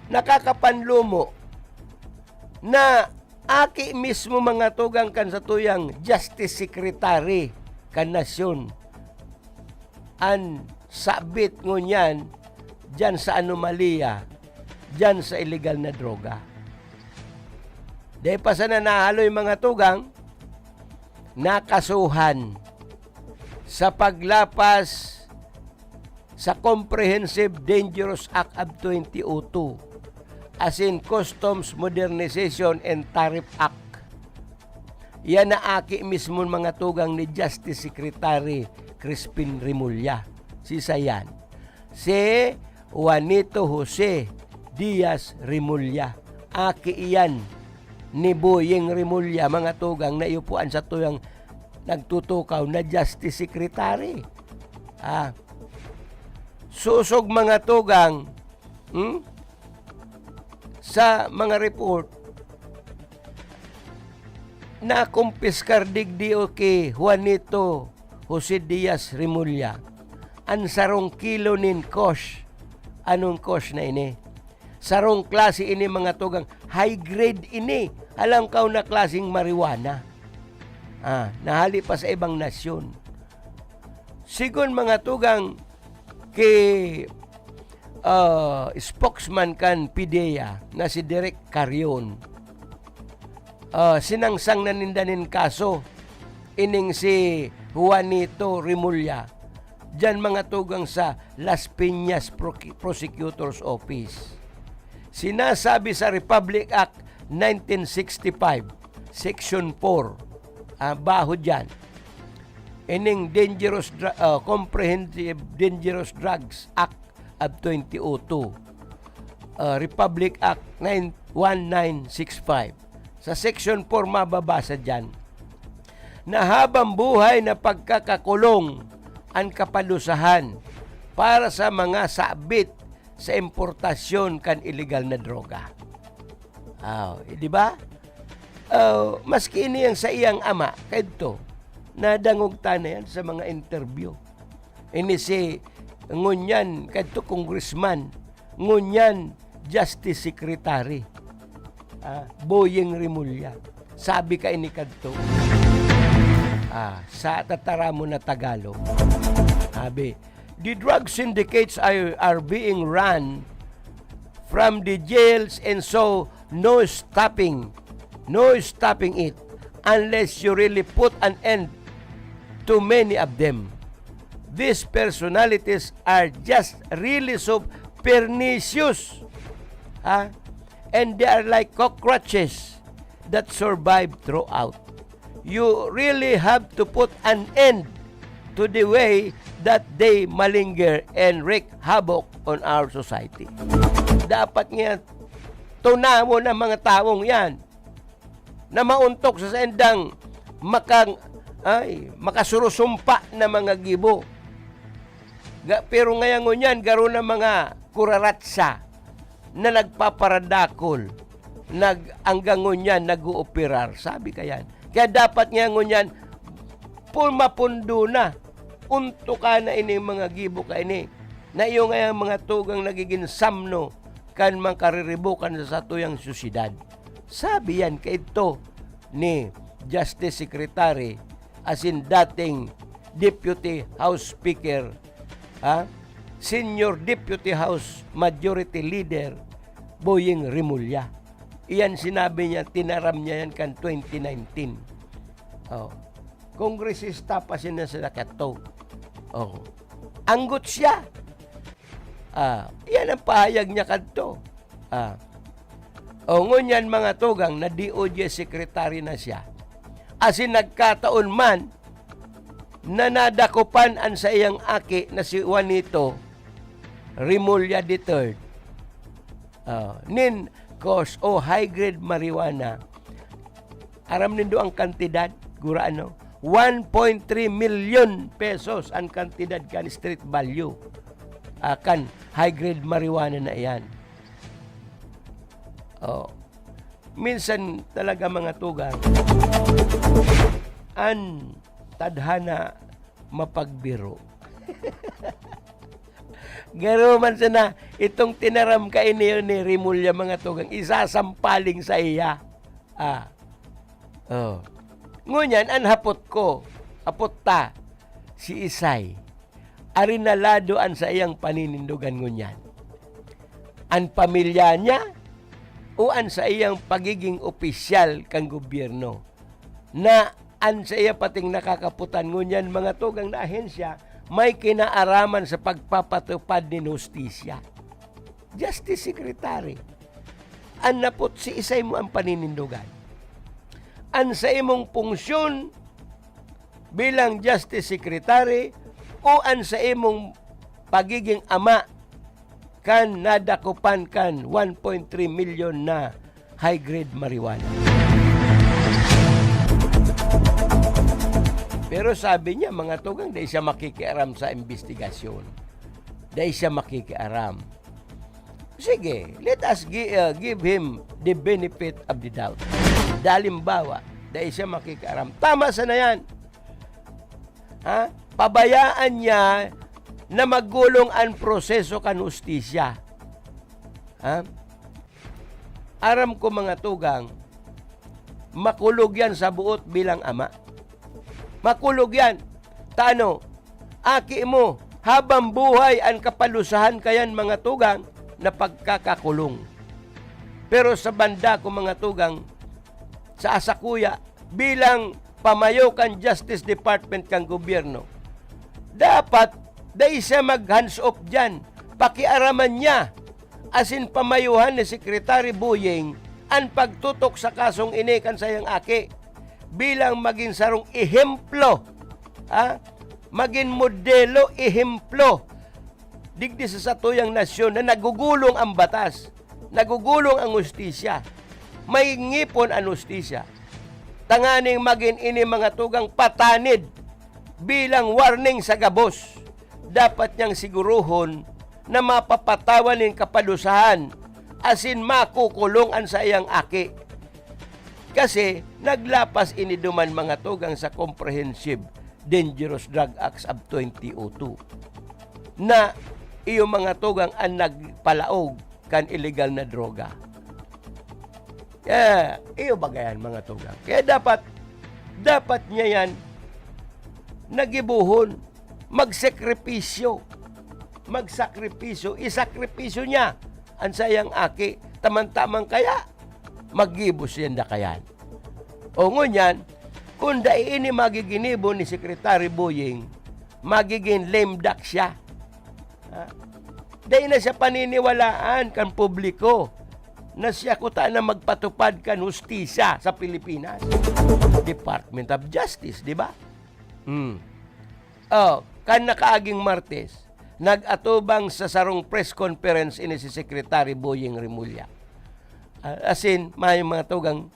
nakakapanlumo na aki mismo, mga tugang, kan satuyang Justice Secretary kan nasyon an sabit ngunyan diyan sa anomalya, diyan sa iligal na droga. Dai pa sana nahaloy, mga tugang, nakasuhan sa paglapas sa Comprehensive Dangerous Act of twenty oh two, asin Customs Modernization and Tariff Act. Yan na aki mismo, mga tugang, ni Justice Secretary Crispin Remulla. Sisay yan? Si Juanito Jose Diaz Remulla. Aki iyan ni Boying Remulla, mga tugang, na iyo po an satuyang nagtutukaw na Justice Secretary. Ah, sosog, mga tugang, hmm? Sa mga report, nakumpiskar digdi o ki Juanito Jose Diaz Remulla an sarong kilo nin kush. Anong kush na ini? Sarong klase ini, mga tugang, high grade ini. Alam ka na klaseng marijuana. Ah, nahali pa sa ibang nasyon. Sigon, mga tugang, Si, ah, spokesman kan PDEA na si Direk Carion, ah, sinangsang na ninda nin kaso ining si Juanito Remulla, diyan mga tugang sa Las Piñas Proki-, Prosecutor's Office. Sinasabi sa Republic Act nineteen sixty-five, Section four, ah, baho diyan, ining Dangerous Dru-, ah, Comprehensive Dangerous Drugs Act of twenty oh two, ah, Republic Act nine, one nine six five. Sa Section four, mababasa diyan na habang buhay na pagkakakulong an kapadusahan para sa mga sabit sa importasyon kan iligal na droga. Aw, eh, di ba? Aw, maski ini ang sa iyang ama, kadto, nadangog ta na yan sa mga interview. Ini si, ngunyan, kadto, congressman, ngunyan, Justice Secretary, ah, Boying Remulla. Sabi kaini kadto, ah, sa tataramon na Tagalog, sabi, "The drug syndicates are, are being run from the jails, and so no stopping, no stopping it unless you really put an end to many of them. These personalities are just really so pernicious, ha? And they are like cockroaches that survive throughout. You really have to put an end to the way that they malinger and wreak havoc on our society." Dapat nga tunawon ang mga tawong yan na maontok sa saindang makang-, ay, makasurusumpa na mga gibo. Ga-, pero ngayon ngunyan, garo na mga kuraratsa na nagpaparadakol, nag-, hanggang ngunyan nag-ooperar. Sabi kayan. Kaya dapat ngayon ngunyan, pul-, mapundo na. Untukan na ini mga gibo kaini. Na iyo ngayang mga tugang nagigin samno kan mga kariribukan sa satuyang syudad. Sabi yan kaidto ni Justice Secretary, asin dating Deputy House Speaker, ha? Senior Deputy House Majority Leader Boying Remulla. Iyan sinabi niya, tinaram niya yan kan twenty nineteen. Oh. Kongresista pa siya na sa kadto. Oh. Anggot siya. Ah, iyan ang pahayag niya kadto. Ah. O ngunyan, mga tugang, na D O J secretary na siya. Asin nagkataon man na nadakupan an saiyang aki na si Juanito Remulla the third, ah, nin coarse o high-grade marijuana. Aram nindo ang kantidad, gurano? One point three milyon pesos ang kantidad kan street value, ah, kan high-grade marijuana na iyan. Oh. Minsan talaga, mga tugang, an tadhana mapagbiro. Garo man sana itong tinaram kaini ni Remulla, mga tugang, isasampaling sa iya. Ah. Oh. Ngunyan, an hapot ko, hapot ta, si Isay, arinalado an saiyang paninindogan ngunyan? An pamilya niya o an saiyang pagiging opisyal kan gobyerno? Na an saiya pating nakakaputan ngunyan, mga tugang, na ahensya may kinaaraman sa pagpapatupad nin hustisya? Justice Secretary, an napot si Isay mo ang paninindogan? An saimong punksyon bilang Justice Secretary o an saimong pagiging ama kan nadakupan kan one point three milyon na high-grade marijuana? Pero sabi niya, mga tugang, dai siya makikiaram sa imbestigasyon. Dai siya makikiaram. Sige, let us gi-, uh, give him the benefit of the doubt. Dalimbawa, dai siya makikiaram. Tama sana yan. Ha? Pabayaan niya na magulong an proseso kan hustisya. Ha? Aram ko, mga tugang, makulog yan sa buot bilang ama. Makulog yan. Ta ano, aki mo, habang buhay an kapadusahan kayan, mga tugang, na pagkakakulong. Pero sa banda ko, mga tugang, sa asakuya, bilang pamayo kan Justice Department kan gobyerno, dapat dai siya mag-hands off diyan. Pakiaraman niya, asin pamayuhan ni Secretary Boying an pagtutok sa kasong ini kan saiyang aki bilang magin sarong ehemplo, ha? Magin modelo, ehemplo digdi sa satuyang nasyon na nagugulong ang batas, nagugulong ang hustisya. May ngipon an hustisya. Tanganing magin ini, mga tugang, patanid bilang warning sa gabos. Dapat niyang siguruhon na mapapatawan nin kapadusahan asin makukulong an saiyang aki. Kasi naglapas ini duman, mga tugang, sa Comprehensive Dangerous Drug Acts of twenty oh two na iyo, mga tugang, an nagpalaog kan iligal na droga. Eh, iyo baga yan, mga tugang. Kaya dapat, dapat niya yan nagibohon, magsakripisyo. Magsakripisyo, isakripisyo niya an saiyang aki. Taman-taman kaya, maggibo siya na kayan. O ngunyan, kung dai ini magiginibo ni Secretary Boying, magiging lame duck siya. Ha? Dai na siya paniniwalaan kan publiko na siya kuta na magpatupad kan hustisya sa Pilipinas. Department of Justice, di ba? Hmm. Oh, kan nakaaging Martes, nag-atubang sa sarong press conference ini si Secretary Boying Remulla. Ah, asin, mayong, mga tugang,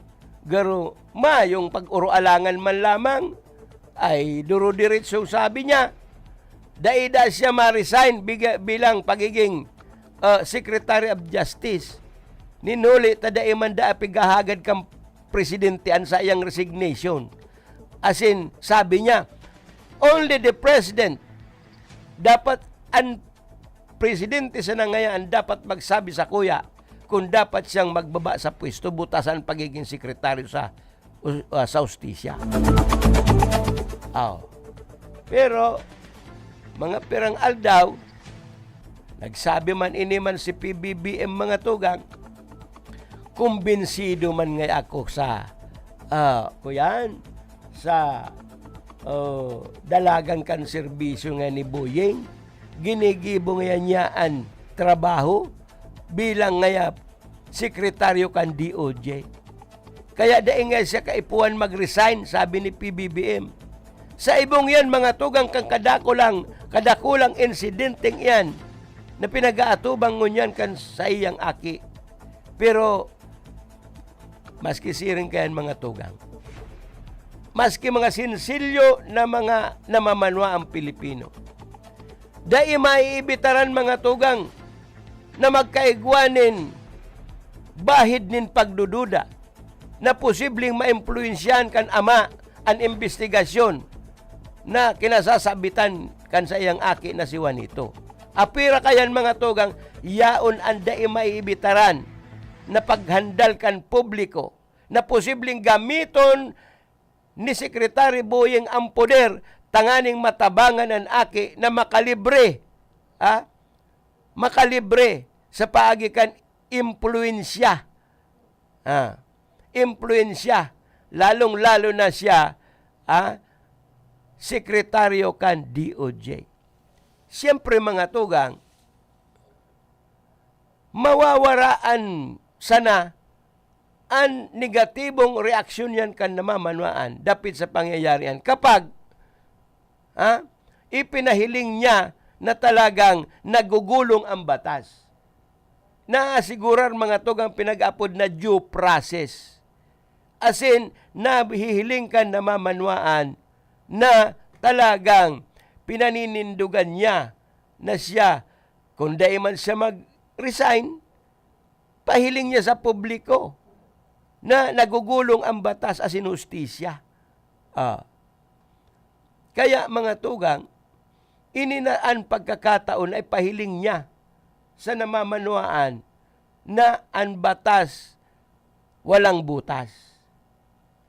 garo, mayong pag-uroalangan man lamang, ay durudiritso sabi niya. Dai da siya ma-resign biga-, bilang pagiging, ah, Secretary of Justice. Nin huli ta dai man da pigahagad kan presidente an saiyang resignation. Asin, sabi niya, "Only the president." Dapat an presidente sana ngayon an dapat magsabi sakuya kung dapat siyang magbaba sa pwesto, buta sa pagiging sekretaryo sa, uh, sa hustisya. Aw. Pero, mga pirang aldaw, nagsabi man ini man si P B B M, mga tugang, kumbinsido man ngay ako sa, ah, kuyan, sa, oh, dalagan kan serbisyo nga ni Boying. Ginigibo ngaya niya an trabaho bilang ngaya sekretaryo kan D O J. Kaya dai nga siya kaipuhan mag-resign, sabi ni P B B M. Sa ibong yan, mga tugang, kan kadakulang, kadakulang insidenteng iyan na pinag-aatubang ngunyan kan saiyang aki. Pero, maski siring kayan, mga tugang, maski mga sinsilyo na mga namamanwa ang Pilipino, dai maiibitaran, mga tugang, na magkaigwa nin bahid nin pagdududa na posibleng maimpluwensyahan kan ama an imbestigasyon na kinasasabitan kan saiyang aki na si Juanito. Apira kayan, mga tugang, yaon an dai maiibitaran na paghandal kan publiko na posibleng gamiton ni Secretary Boying ang poder tanganing matabangan an aki na makalibre, ah, makalibre sa paagi kan impluwensya. Ah, impluwensya, lalong-lalo na siya, ah, sekretaryo kan D O J. Siyempre, mga tugang, mawawaraan sana an negatibong reaksyon yan kan namamanwaan dapit sa pangyayari yan. Kapag, ha, ipinahiling niya na talagang nagugulong ang batas. Naasigurar, mga tugang, pinag-apod na due process. Asin, nahihiling kan namamanwaan na talagang pinanindugan niya na siya, kung dai man siya mag-resign, pahiling niya sa publiko na nagugulong ang batas asin hustisya. Ah. Kaya, mga tugang, ini na an pagkakataon na ipahiling niya sa namamanwaan na an batas walang butas.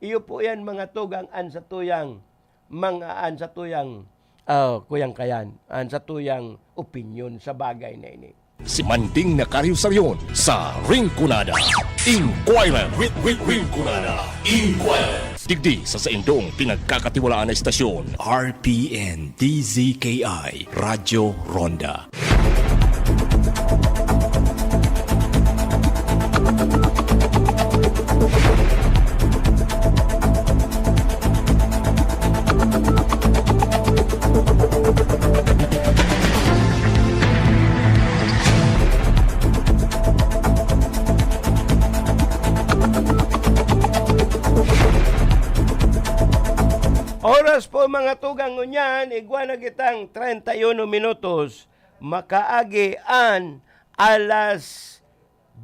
Iyo po yan, mga tugang, an satuyang, mga, an satuyang, Oh, Kuyang Kayan, an satuyang opinyon sa bagay na ini. Si Manding na Karyusaryon sa Rinconada. Inquirer. Rin- Rin- Rinconada. Inquirer. Digdi sa saindong pinagkakatiwalaan na istasyon. R P N D Z K I, Radyo Ronda. Oras po, mga tugang, ngunyan, igwa na kitang treinta y uno minutos, makaagi an alas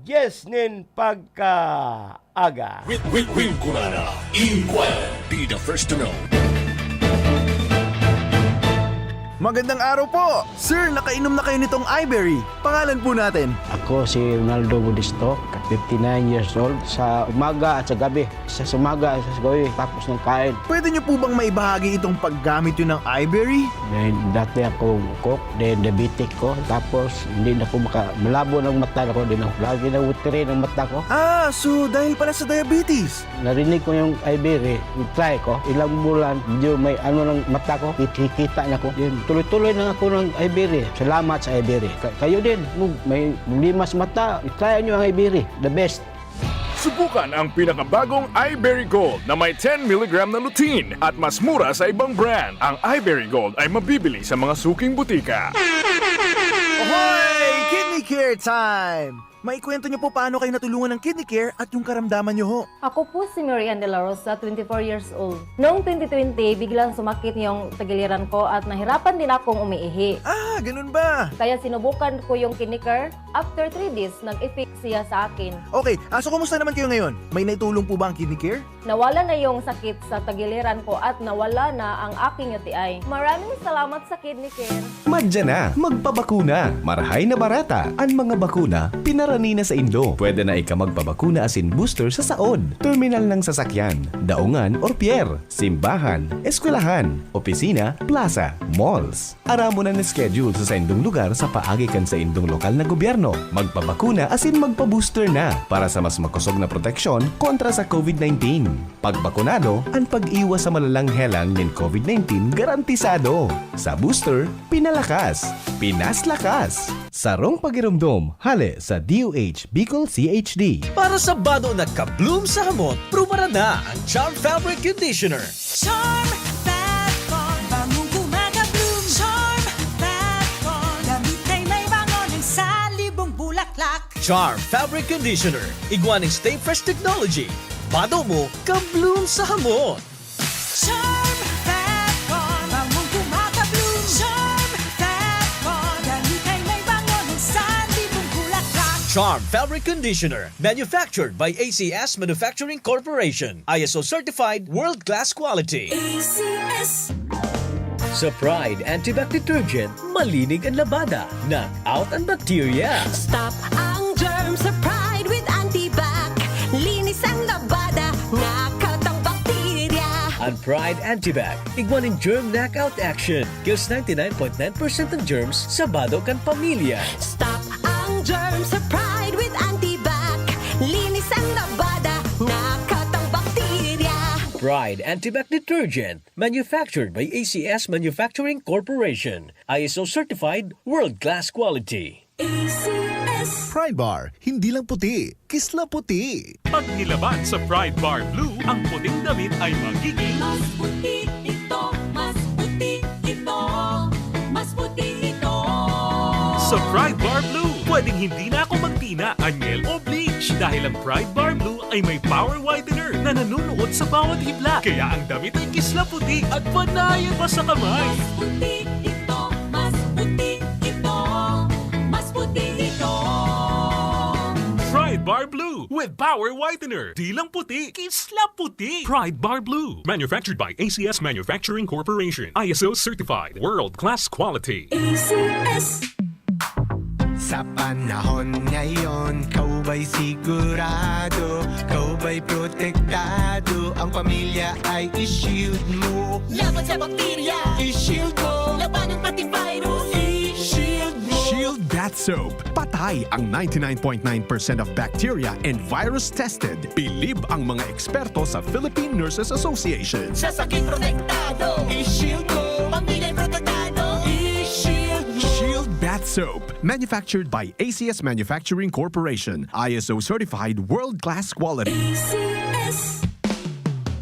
dyes nin pagkaaga. Rin- Rin- Rinconada Inquirer. Be the first to know. Magandang araw po! Sir, nakainom na kayo nitong Iberry. Pangalan po natin? Ako si Ronaldo Budistok, fifty-nine years old. Sa umaga at sa gabi, sa umaga at sa gabi, tapos ng kain. Pwede niyo po bang maibahagi itong paggamit yun ng Iberry? Dahil dati ako cook, then diabetic ko, tapos hindi na ko maka-, malabo ng mata ko, di na, lagi na watery ng mata ko. Ah, so dahil pala sa diabetes? Narinig ko yung Iberry, try ko, ilang bulan, medyo may ano ng mata ko, kikita na ko. Yun, tuloy-tuloy lang ako ng Iberry. Salamat sa Iberry. Ka-, kayo din, kung may problema sa mata, i-try nyo ang Iberry. The best. Subukan ang pinakabagong Iberry Gold na may ten milligram na lutein at mas mura sa ibang brand. Ang Iberry Gold ay mabibili sa mga suking butika. Hoy! Kidney Care time! Maikwento niyo po paano kayo natulungan ng Kidney Care at yung karamdaman niyo ho. Ako po si Mary Ann De La Rosa, twenty-four years old. Noong twenty twenty, biglang sumakit yung tagiliran ko at nahirapan din akong umiihi. Ah, ganun ba? Kaya sinubukan ko yung Kidney Care. After three days, nag-effect siya sa akin. Okay, ah, so kumusta naman kayo ngayon? May naitulong po ba ang Kidney Care? Nawala na yung sakit sa tagiliran ko at nawala na ang aking U T I. Maraming salamat sa Kidney Care. Madya na, magpabakuna. Marahay na barata an mga bakuna, pinarani na saindo. Pwede na ika magpabakuna asin booster sa saod, terminal ng sasakyan, daungan or pier, simbahan, eskwelahan, opisina, plaza, malls. Aramon an schedule sa saindong lugar sa paagi kan saindong lokal na gobyerno. Magpabakuna asin magpa-booster na para sa mas makosog na proteksyon kontra sa COVID nineteen. Pagbakunado, an pag-iwas sa malalang helang nin COVID nineteen garantisado. Sa booster, pinalakas, pinaslakas. Sarong pagiromdom, hale sa D O H Bicol C H D. Para sa bado na ka-bloom sa hamot, prubaran na ang Charm Fabric Conditioner. Charm Fat Con, bangong gumagabloom. Charm Fat Con, damit ay may bango ng salibong bulaklak. Charm Fabric Conditioner, igwa ning Stay Fresh Technology. Bado mo, ka-bloom sa hamot. Charm Fat Con, bangong gumagabloom. Charm Fat Con, damit ay may bango ng salibong bulaklak. Charm Fabric Conditioner, manufactured by A C S Manufacturing Corporation. I S O certified, world-class quality. A C S. Sa Pride Antibac Detergent, malinig ang labada, knock out ang bacteria. Stop ang germ sa Pride with Antibac. Linis ang labada, knock out ang bakterya. Ang Pride Antibac, igwa nin germ knockout action. Kills ninety-nine point nine percent ng germs sa bado kan pamilya. Stop ang germ sa Pride with Antibac. Linis ang labada, knock out ang bakterya. Pride Antibac Detergent, manufactured by A C S Manufacturing Corporation. I S O certified, world-class quality. A C S. Pride Bar, hindi lang puti, kisla puti. Pag nilaban sa Pride Bar Blue, ang puting damit ay magiging Mas puti ito, mas puti ito, mas puti ito. Sa Pride Bar Blue, pwedeng hindi na ako magtina, anyel o bleach dahil ang Pride Bar Blue ay may power whitener na nanunuot sa bawat hibla. Kaya ang damit ay kisla puti at panayan pa sa kamay. Mas puti ito, mas puti ito, mas puti ito. Pride Bar Blue with Power Whitener. Di lang puti, kisla puti. Pride Bar Blue. Manufactured by A C S Manufacturing Corporation. I S O certified. World class quality. A C S. Sa panahon ngayon, ikaw ba'y sigurado? Ikaw ba'y protektado? Ang pamilya ay i-shield mo. Laban sa bakterya, i-shield mo. Labanan pati virus, i-shield mo. Shield Bath Soap. Patay ang ninety-nine point nine percent of bacteria and virus tested. Bilib ang mga eksperto sa Philippine Nurses Association. Sa sakit protektado, i-shield mo. Pamilya'y protektado, i-shield mo. Shield Bath Soap. Manufactured by A C S Manufacturing Corporation. I S O certified world-class quality. A C S.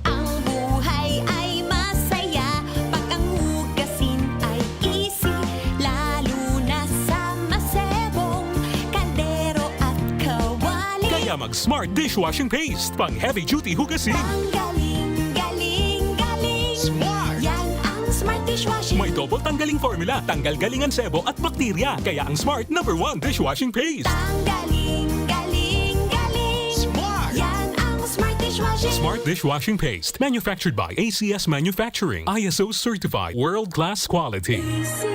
Ang buhay ay masaya pag ang hugasin ay easy, lalo na sa masebong kaldero at kawali. Kaya mag-Smart Dishwashing Paste, pang heavy duty hugasin. Ang galing, galing, galing. Smart! Yan ang Smart Dishwashing. May double tanggaling formula, tanggal galing ang sebo at bakterya. Kaya ang Smart, number one dishwashing paste. Ang galing, galing, galing. Smart! Yan ang Smart Dishwashing. Smart Dishwashing Paste. Manufactured by A C S Manufacturing. I S O certified. World-class quality. A C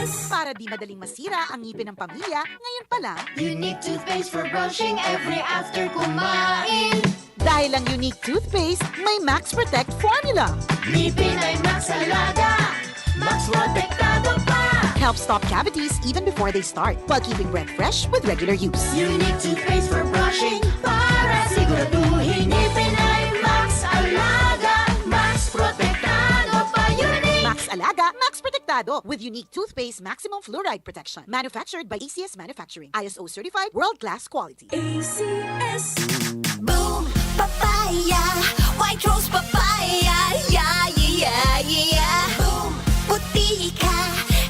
S. Para di madaling masira ang ngipin ng pamilya, ngayon pa lang. Unique toothpaste for brushing every after kumain. Dahil ang Unique Toothpaste, may Max Protect Formula. Ngipin ay Max Alaga, Max Protektado pa. Helps stop cavities even before they start, while keeping breath fresh with regular use. Unique toothpaste for brushing para siguraduhin ngipin ay Max Alaga, Max Protektado pa. Unique! Max Alaga, Max Protektado with Unique Toothpaste Maximum Fluoride Protection. Manufactured by A C S Manufacturing. I S O certified, world-class quality. A C S. Boom! Papaya! White Rose Papaya! Yeah, yeah, yeah, yeah, yeah! Boom! Puti ka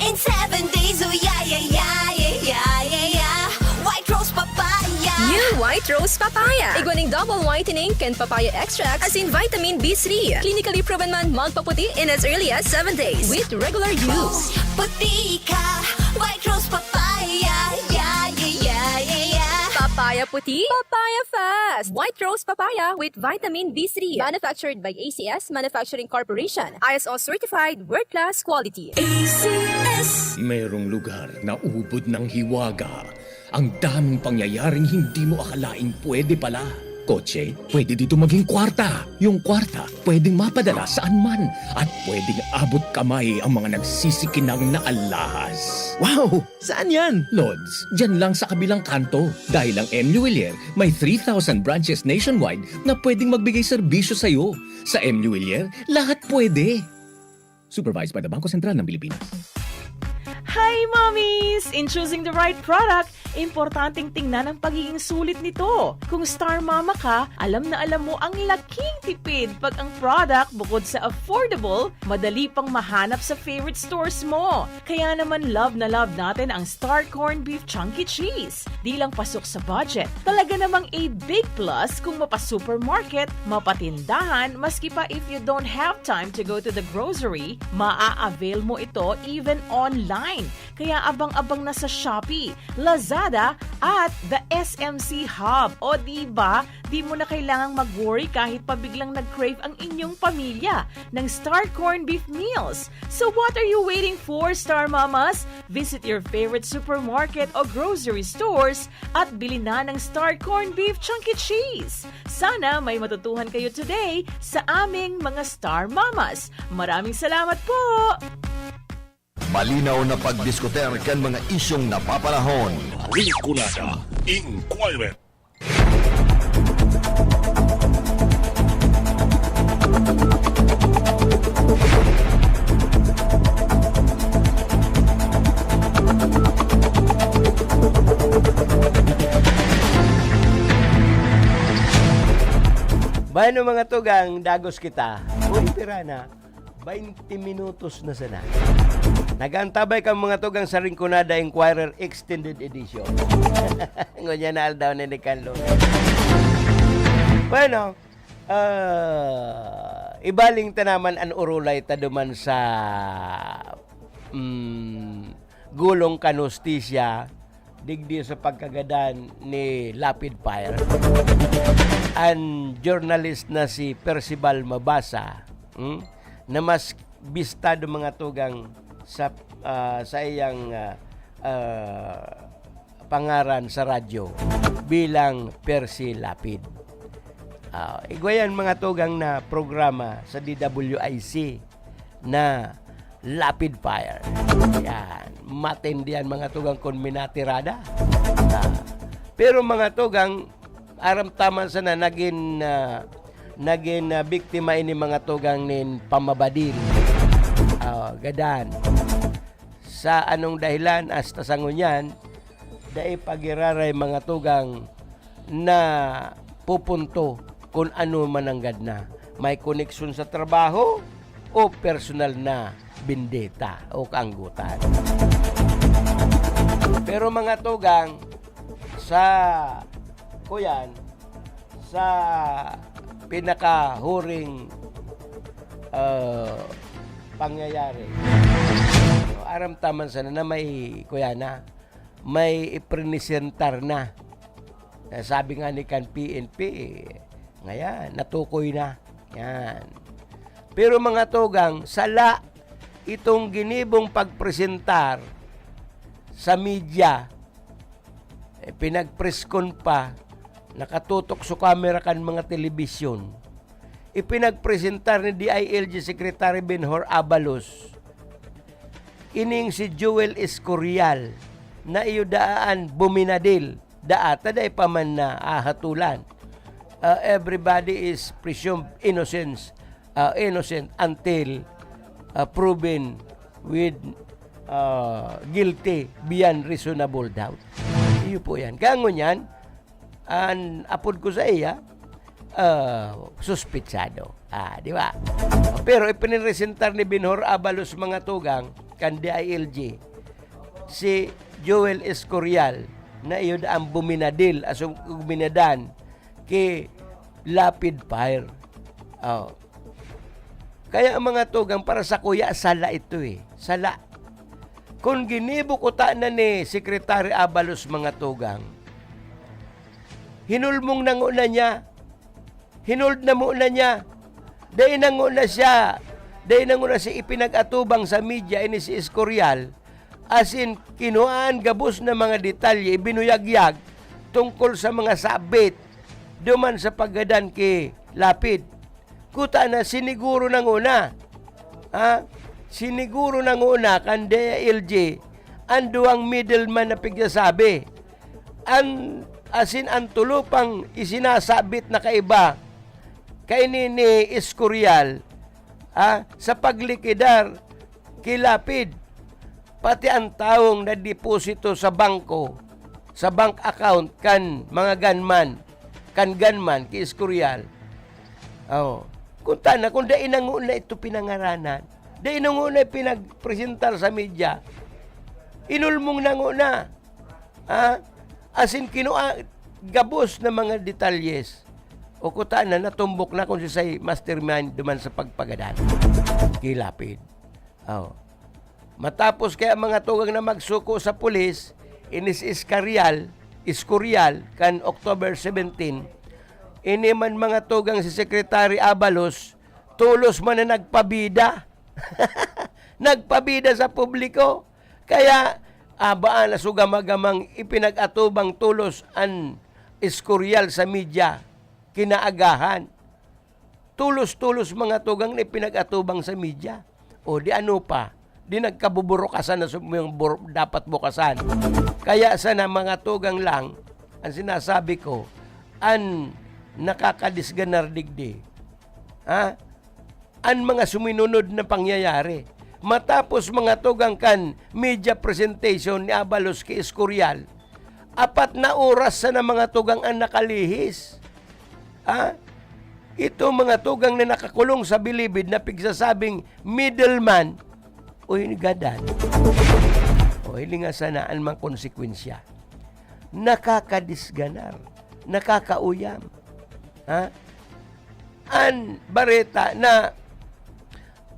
in seven days! Oh, yeah, yeah, yeah, yeah, yeah, yeah, yeah! White Rose Papaya! New White Rose Papaya! Igwa nin double whitening kan papaya extract asin vitamin B three. Clinically proven man magpaputi in as early as seven days with regular use. Puti ka! White Rose Papaya! Yeah, yeah, yeah, yeah, yeah! Papaya puti, papaya fast! White Rose Papaya with vitamin B three. Manufactured by A C S Manufacturing Corporation. I S O certified, world-class quality. A C S. Merong lugar na ubod ng hiwaga. Ang daming pangyayaring hindi mo akalaing pwede pala. Kotse, pwede dito maging kwarta. Yung kwarta, pwedeng mapadala saan man. At pwedeng abot kamay ang mga nagsisikinang na alahas. Wow! Saan yan? Lods, dyan lang sa kabilang kanto. Dahil ang M Lhuillier may three thousand branches nationwide na pwedeng magbigay serbisyo sa'yo. Sa M Lhuillier, lahat pwede. Supervised by the Bangko Sentral ng Pilipinas. Hi, mommies! In choosing the right product, importanteng tingnan ang pagiging sulit nito. Kung Star Mama ka, alam na alam mo ang laking tipid pag ang product, bukod sa affordable, madali pang mahanap sa favorite stores mo. Kaya naman, love na love natin ang Star Corned Beef Chunky Cheese. Di lang pasok sa budget, talaga namang a big plus kung mapa-supermarket, mapatindahan, maski pa if you don't have time to go to the grocery, maa-avail mo ito even online. Kaya abang-abang na sa Shopee, Lazada, at the S M C Hub. O, di ba? Di mo na kailangang mag-worry kahit pa biglang nag-crave ang inyong pamilya ng Star Corned Beef Meals. So what are you waiting for, Star Mamas? Visit your favorite supermarket o grocery stores at bili na ng Star Corned Beef Chunky Cheese. Sana may matutuhan kayo today sa aming mga Star Mamas. Maraming salamat po! Malinaw na pagdiskutir kan mga isyong napapanahon. Rinconada Inquirer. Bueno, mga tugang, dagos kita. Uy, pira na. Baynte minutos na sana. Nag-aantabay kang mga tugang sa Rinconada Inquirer Extended Edition. Ngunyan na aldaw na ni Carlo. Bueno, ah, ibaling ta naman an urulay ta duman sa, mm, gulong kan hustisya, digdi sa pagkagadan ni Lapid Fire. An journalist na si Percival Mabasa, hmm, na mas bistado, mga tugang, sa, ah, sa iyang, ah, ah, pangaran sa radyo bilang Percy Lapid. Ah, igwa yan, mga tugang, na programa sa D W I C na Lapid Fire. Yan. Matindi yan, mga tugang, kun minatirada. Ah, pero, mga tugang, aram ta man sana, nagin, ah, nagin, ah, biktima ini, mga tugang, nin pamabadil. Ah, gadan. Sa anong dahilan, hasta sa ngunyan, dai pa giraray, mga tugang, napupunto kun ano mananggad na. May koneksyon sa trabaho o personal na bendeta o kaanggotan. Pero, mga tugang, sa kuyan, sa pinakahuring, ah, pangyayari, aram ta man sana na may, kuya na, may ipresentar na. Eh, sabi nga ni kan P N P, ngayan, natukoy na. Yan. Pero, mga tugang, sala itong ginibong pagpresentar sa media, eh, pinagpreskon pa, nakatutok sa kamera kan mga telebisyon. Ipinagpresentar ni D I L G Secretary Benhur Abalos ining si Joel Escorial na iyo daan buminadil, daa ta dai pa man nahahatulan. Ah, everybody is presumed innocence, ah, innocent until, ah, proven with, ah, guilty beyond reasonable doubt. Iyo po yan. Kaya ngunyan, an apod ko sa iya, ah, suspitsado. Ah, di ba? Pero ipiniresentar ni Benhur Abalos, mga tugang, kan D I L G, si Joel Escorial na iyo daan buminadil, aso buminadan ki Lapid Fire. Oh. Kaya, mga tugang, para sa kuya, sala ito eh. Sala. Kun ginibo kuta na ni Secretary Abalos, mga tugang, hinulmong na ngona niya. Hinold na ngona niya. Dai na ngona siya, dai na ngona siya ipinag-atubang sa media ini si Escorial. Asin, kinuhaan gabos na mga detalye, ibinuyagyag tungkol sa mga sabit duman sa paggadan ki Lapid. Kuta na, siniguro na ngona. Ha? Siniguro na ngona kan D I L G an duwang middleman na pigsasabi. An, asin an tulo pang isinasabit na kaiba kaini ni Escorial, ha, sa paglikidar ki Lapid, pati an tawong nagdeposito sa bangko, sa bank account kan mga gunman, kan gunman ki Escorial. Oh. Kun tana, kun dai na ngona ito pinangaranan, dai na ngona pinagpresentar sa media, inulmong na ngona. Ha? Asin kinua gabos na mga detalyes. O kuta na, natumbok na kun sisay mastermind duman sa pagpagadan ki Lapid. Oh. Matapos kaya, mga tugang, na magsuko sa pulis, ini si Escorial, Escorial, kan October seventeen, ini man, mga tugang, si Secretary Abalos, tolos man na nagpabida. Nagpabida sa publiko. Kaya, abaan na suga-magamang ipinag-atubang tolos an Escorial sa media, kinaagahan. Tolos-tolos, mga tugang, na ipinag-atubang sa media. O di ano pa? Di nagkabuburukasan na su-, yung bur-, dapat bukasan. Kaya sana, mga tugang, lang, ang sinasabi ko, an nakakadisganar digdi, ha? An mga suminunod na pangyayari. Matapos, mga tugang, kan media presentation ni Abalos ki Escorial, apat na oras sana, mga tugang, an nakalihis. Ha? Ito, mga tugang, na nakakulong sa bilibid na pigsasabing middleman, o hinigadan. O hilinga sana an mga konsekwensya. Nakakadisganar, nakakauyam. Ha? An bareta na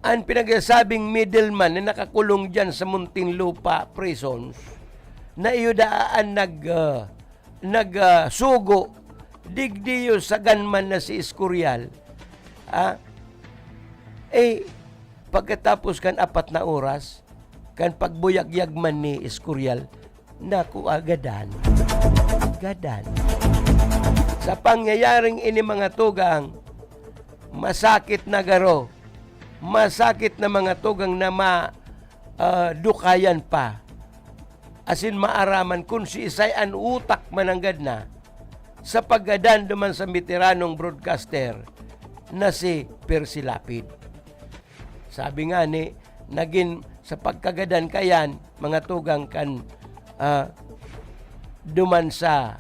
an pinagsasabing middleman na nakakulong diyan sa Muntinlupa prisons, na iyo daa an nag, ah, nag, ah, sugo digdi iyo sa gunman na si Escorial. Ah, eh, pagkatapos kan apat na oras, kan pagbuyagyag man ni Escorial, Naku, ah, gadan. Gadan. Sa pangyayaring ini, mga tugang, masakit na garo. Masakit na, mga tugang, na ma-, ah, dukayan pa. Asin maaraman kun siisay an utak mananggad na sa paggadan duman sa beteranong broadcaster na si Percy Lapid. Sabi ngani, nagin sa pagkagadan kayan, mga tugang, kan, ah, duman sa,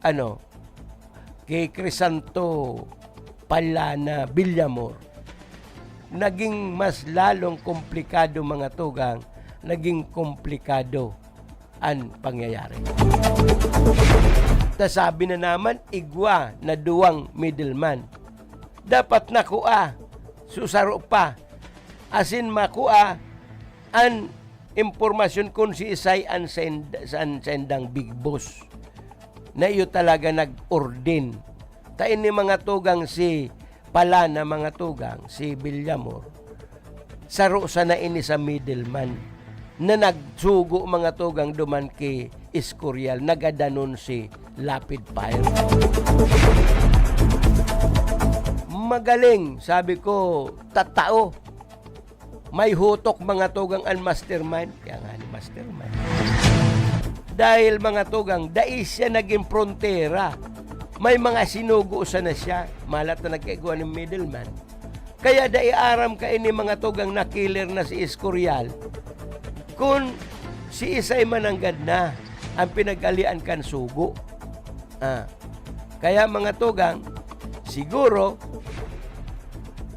ano, ki Crisanto Palana Villamor, naging mas lalong komplikado, mga tugang, naging komplikado an pangyayari. Ta sabi na naman, igwa na duwang middleman. Dapat nakua, susaro pa, asin makua an impormasyon kun siisay an send-, an sendang big boss na iyo talaga nag-ordin. Ta ini, mga tugang, si Palana, mga tugang, si Villamor, saro sana ini sa middleman na nagsugo, mga tugang, duman ki Escorial, nagadanon si Lapid Fire. Magaling, sabi ko, tatao. May hutok, mga tugang, an mastermind. Kaya nga ni mastermind. Dahil, mga tugang, dai siya naging frontera. May mga sinugo sana siya. Malat na nagkaigwa nin middleman. Kaya dai aram kaini, mga tugang, na killer na si Escorial, kun siisay mananggad na an pinag-alian kan sugo. Ah. Kaya, mga tugang, siguro,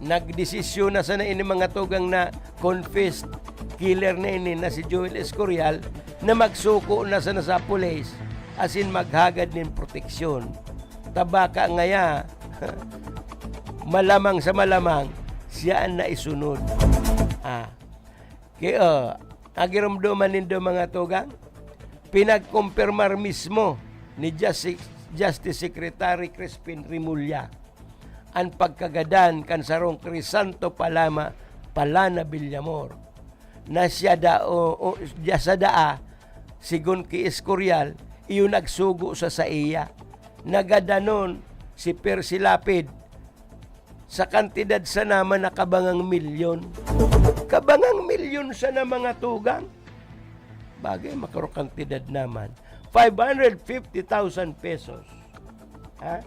nagdesisyon na sana ini, mga tugang, na confessed killer na ini na si Joel Escorial na magsuko na sana sa pulis asin maghagad nin proteksyon. Ta baka ngaya, malamang sa malamang, siya an naisunod. Ah. Ki-, ah, nagiromdoman nindo, mga tugang? Pinagkumpirmar mismo ni Justi-, Justice Secretary Crispin Remulla an pagkagadan kan sarong Crisanto Palama, Palana Villamor, na siya da-, o, o, diya sa daa, sigon ki Escorial, iyo nagsugo sa saiya. Nagadanon si Percy Lapid sa kantidad sana man na kabangang milyon. Kabangang milyon sana, mga tugang. Bagay, makaro kantidad naman. Five hundred fifty thousand pesos. Ha?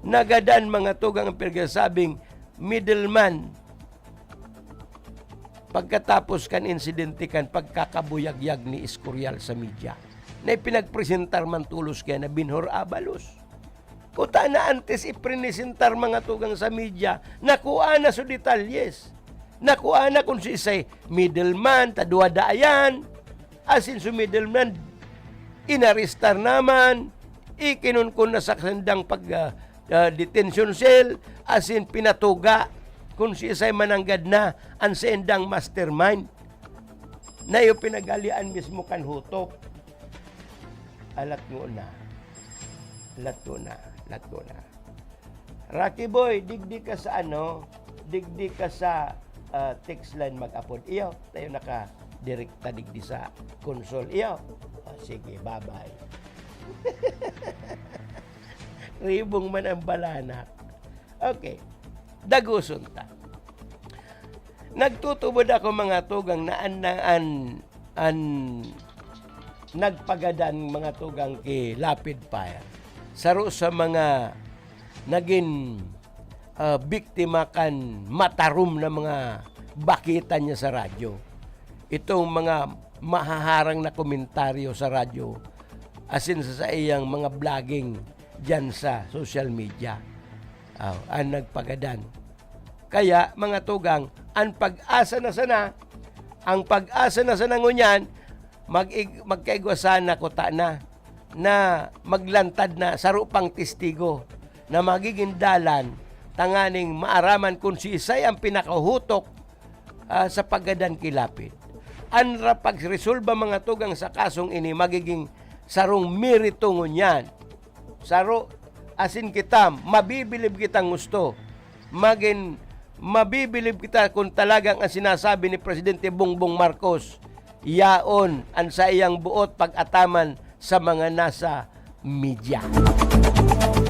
Nagadan, mga tugang, ang pinagsasabing middleman pagkatapos kan insidente kan pagkakabuyagyag ni Escorial sa media na ipinagpresentar man tolos kaya na Binhor Abalos. Kuta na antes ipresentar, mga tugang, sa media, nakua na so detalyes. Nakua na kun siisay middleman, ta duwa daa yan. Asin so middleman, inarestar naman, ikinunkon na sa sandang pag, ah, ah, detention cell, asin pinatuga kun siisay mananggad na an saindang mastermind na iyo pinagalian mismo kan hutok. Alat ngona. Alat ngona. Alat ngona. Rocky Boy, digdi ka sa ano, digdi ka sa, ah, text line mag-apod. Iyo, tayo naka-direkta digdi sa console. Iyo. O, sige, bye-bye. Ribong man ang balanak. Okay. Daguson ta. Nagtutubod ako, mga tugang, na an, na an, an nagpagadan, mga tugang, ki Lapid Fire, saro sa mga nagin, ah, biktima kan matarom na mga bakitan niya sa radyo. Itong mga mahaharang na komentaryo sa radyo, asin sa saiyang mga vlogging diyan sa social media. Aw, an nagpagadan. Kaya, mga tugang, an pag-asa na sana, ang pag-asa na sana ngunyan, mag-ig-, magkaigwa sana kuta na, na maglantad na saro pang testigo na magigin dalan tanganing maaraman kun siisay ang pinakahutok, ah, sa paggadan ki Lapid. An ra pagresolba, mga tugang, sa kasong ini magiging sarong merito ngunyan. Saro, asin kita, mabibilib kitang husto. Magin mabibilib kita kun talagang ang sinasabi ni Presidente Bongbong Marcos yaon an saiyang boot pag-ataman sa mga nasa media.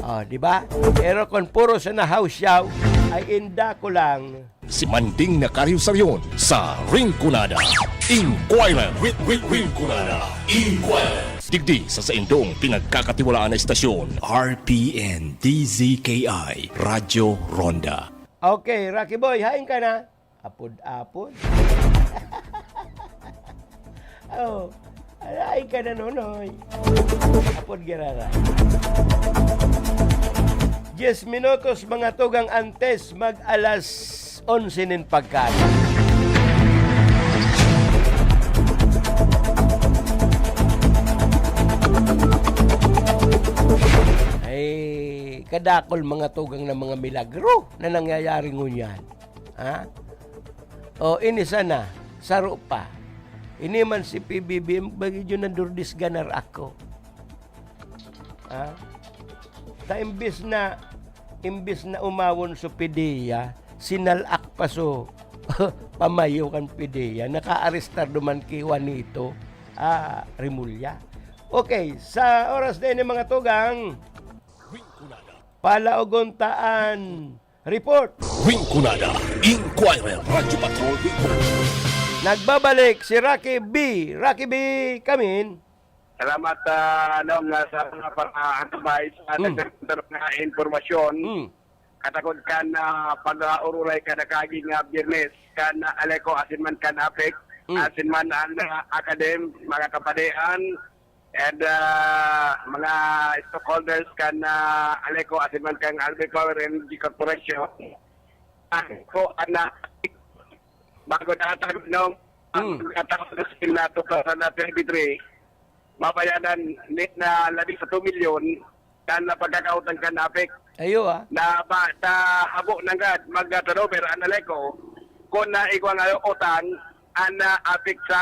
Oh, di ba? Pero kung puro sana hawsyaw, ay inda ko lang. Si Manding na Karyusaryon sa Rinconada Inquirer. Rin-, Rin-, Rinconada Inquirer. Digdi sa saindong pinagkakatiwalaan na istasyon, R P N D Z K I Radyo Ronda. Okay, Rocky Boy, hain ka na? Apod-apod. Oh, hain ka na, Nonoy. Apod girara. Diez minutos, mga tugang, antes mag alas onse nin pagkaadlaw. Ay, kadakol, mga tugang, na mga milagro na nangyayari ngunyan. Ha? O, ini sana, saro pa. Ini man si P B B M, bagay yun nandurdisganar ako. Ha? Ta imbis na, imbis na umawon so PDEA, sinalak pa so pamayo kan PDEA, nakaarestar duman ki Juanito, ah, Remulla. Okay, sa oras na ini, mga tugang, palaogon ta an report. Rinconada Inquirer Radyo Patrol Report. Nagbabalik si Rocky B. Rocky B, come in. Salamat, ah, Nong, ah, sa mga pag-aantubay sa Mm. nagkaroon nga impormasyon. Mm. Katakod kan, ah, pag-aurulay kada kagi nga Biyernes, kan, ah, Aleco, asin man kan APEC, Mm. asin man ang, ah, Academ, mga kapadian, and, ah, mga stockholders kan, ah, Aleco, asin man kan Albay Power Energy Corporation. Ako, ana, bago na tayo, Nong, ang Mm. mga tao na sila to sa na twenty-three, mabayadan ni, na labi sa two milyon, kan na pagkakautang kan APEC. Ayo, ah. Na ba, na habo nanggad, mag-turnover an Aleco, kun na igwa nga utang, an, ah, APEC sa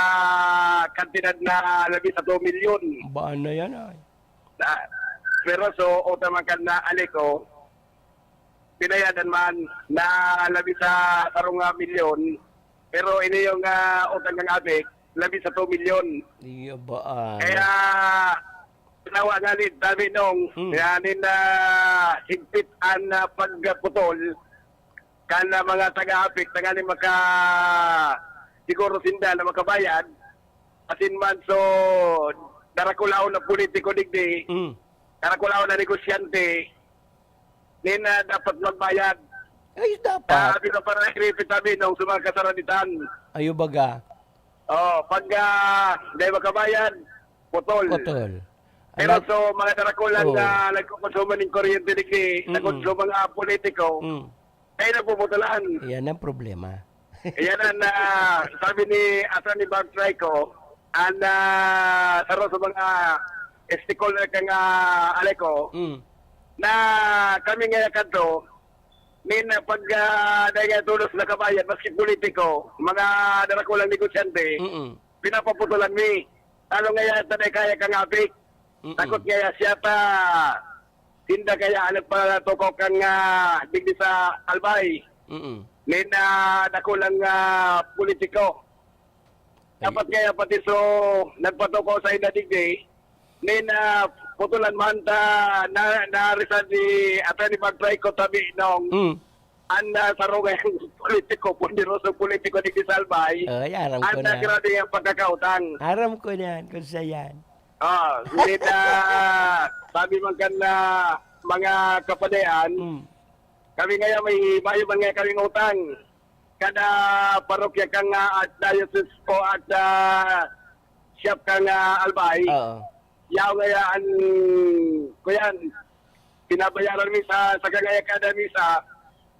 kantidad na labi sa two milyon. Baan na yan, ay? Na, pero so, utang man kan na Aleco, binayadan man na labi sa sarong, ah, milyon, pero ini yung, ah, utang ng APEC, labi sa two milyon. Iya ba, ah? Kaya, ginawa nga ni Dami Nong, Hmm. kaya nin, ah, higpit an, ah, pagputol, kan, ah, mga taga-APEC, tanganing maka-, siguro sinda na makabayad, asin man, so, darakulaon na politiko digdi, Hmm. darakulaon na negosyante, nin, ah, dapat magbayad. Ay, dapat. Ah, pero para iripit kami nung sa mga kasaraditan. Ayo baga. Oh, pag, ah, dahil makabayad, putol. Putol. Pero Alag- so, mga darakulang, Oh. ah, nagkukonsumo ng kuryente digdi, Mm-mm. nagkonsumo nga politiko, Mm. kaya nagpuputulan. Yan ang problema. Yan ang, ah, sabi ni, asa ni Bart Trico, ang, ah, saro sa mga stakeholder kang, ah, Aleco, Mm. na kami nga kadto, nin, ah, pag, ah, dahil nga todos nakabayad, maski politiko, mga darakulang negosyante, Mm-mm. pinapaputulan mi. Talo nga yan, tanay kaya kang APEC. Mm-mm. Takot kaya siya ta, sinda kaya ang nagpatukaw kang, ah, digdi sa Albay. Mm-mm. Nin, ah, dakulang, ah, politiko. Ay. Dapat kaya pati so nagpatukaw sa ida digdi, nin, ah, putulan man ta, na, na, ni Attorney Bart Trico tabi nung Mm. An, ah, sarong politiko, poderoso politiko digdi sa Albay, Ay, aram ko an, ah, na. grabe ang pagkakautang. Aram ko na yan, kung siya yan. Ah, ngunit, ah, sabi man kan, ah, mga kapadian, Mm. kami ngayon may bayo man ngayon kaming utang. Kada parokya kang, ah, at diocese o at, ah, shop kang, ah, Albay, Oo. yaw ngayon, kuyan, pinabayaran mi sa, sa kangaya kada misa,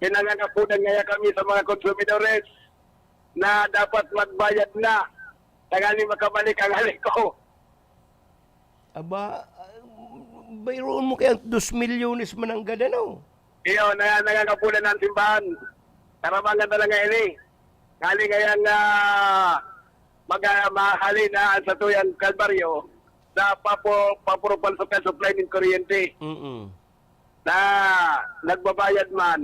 pinangangapunan ngaya kami sa mga konsumidores na dapat magbayad na, tanganing makabalik ang Aleco. Aba, bayroon mo kayang dos milyones mananggad, ano? Iyo, na, nangangapunan ang simbahan. Tarabangan na lang nga ini. Hali ngayang, ah, mag-, ah, mahali na ang satuyang Kalbaryo sa papo-, papuro-, palsukan supply nin kuryente. Mm-mm. Na nagbabayad man,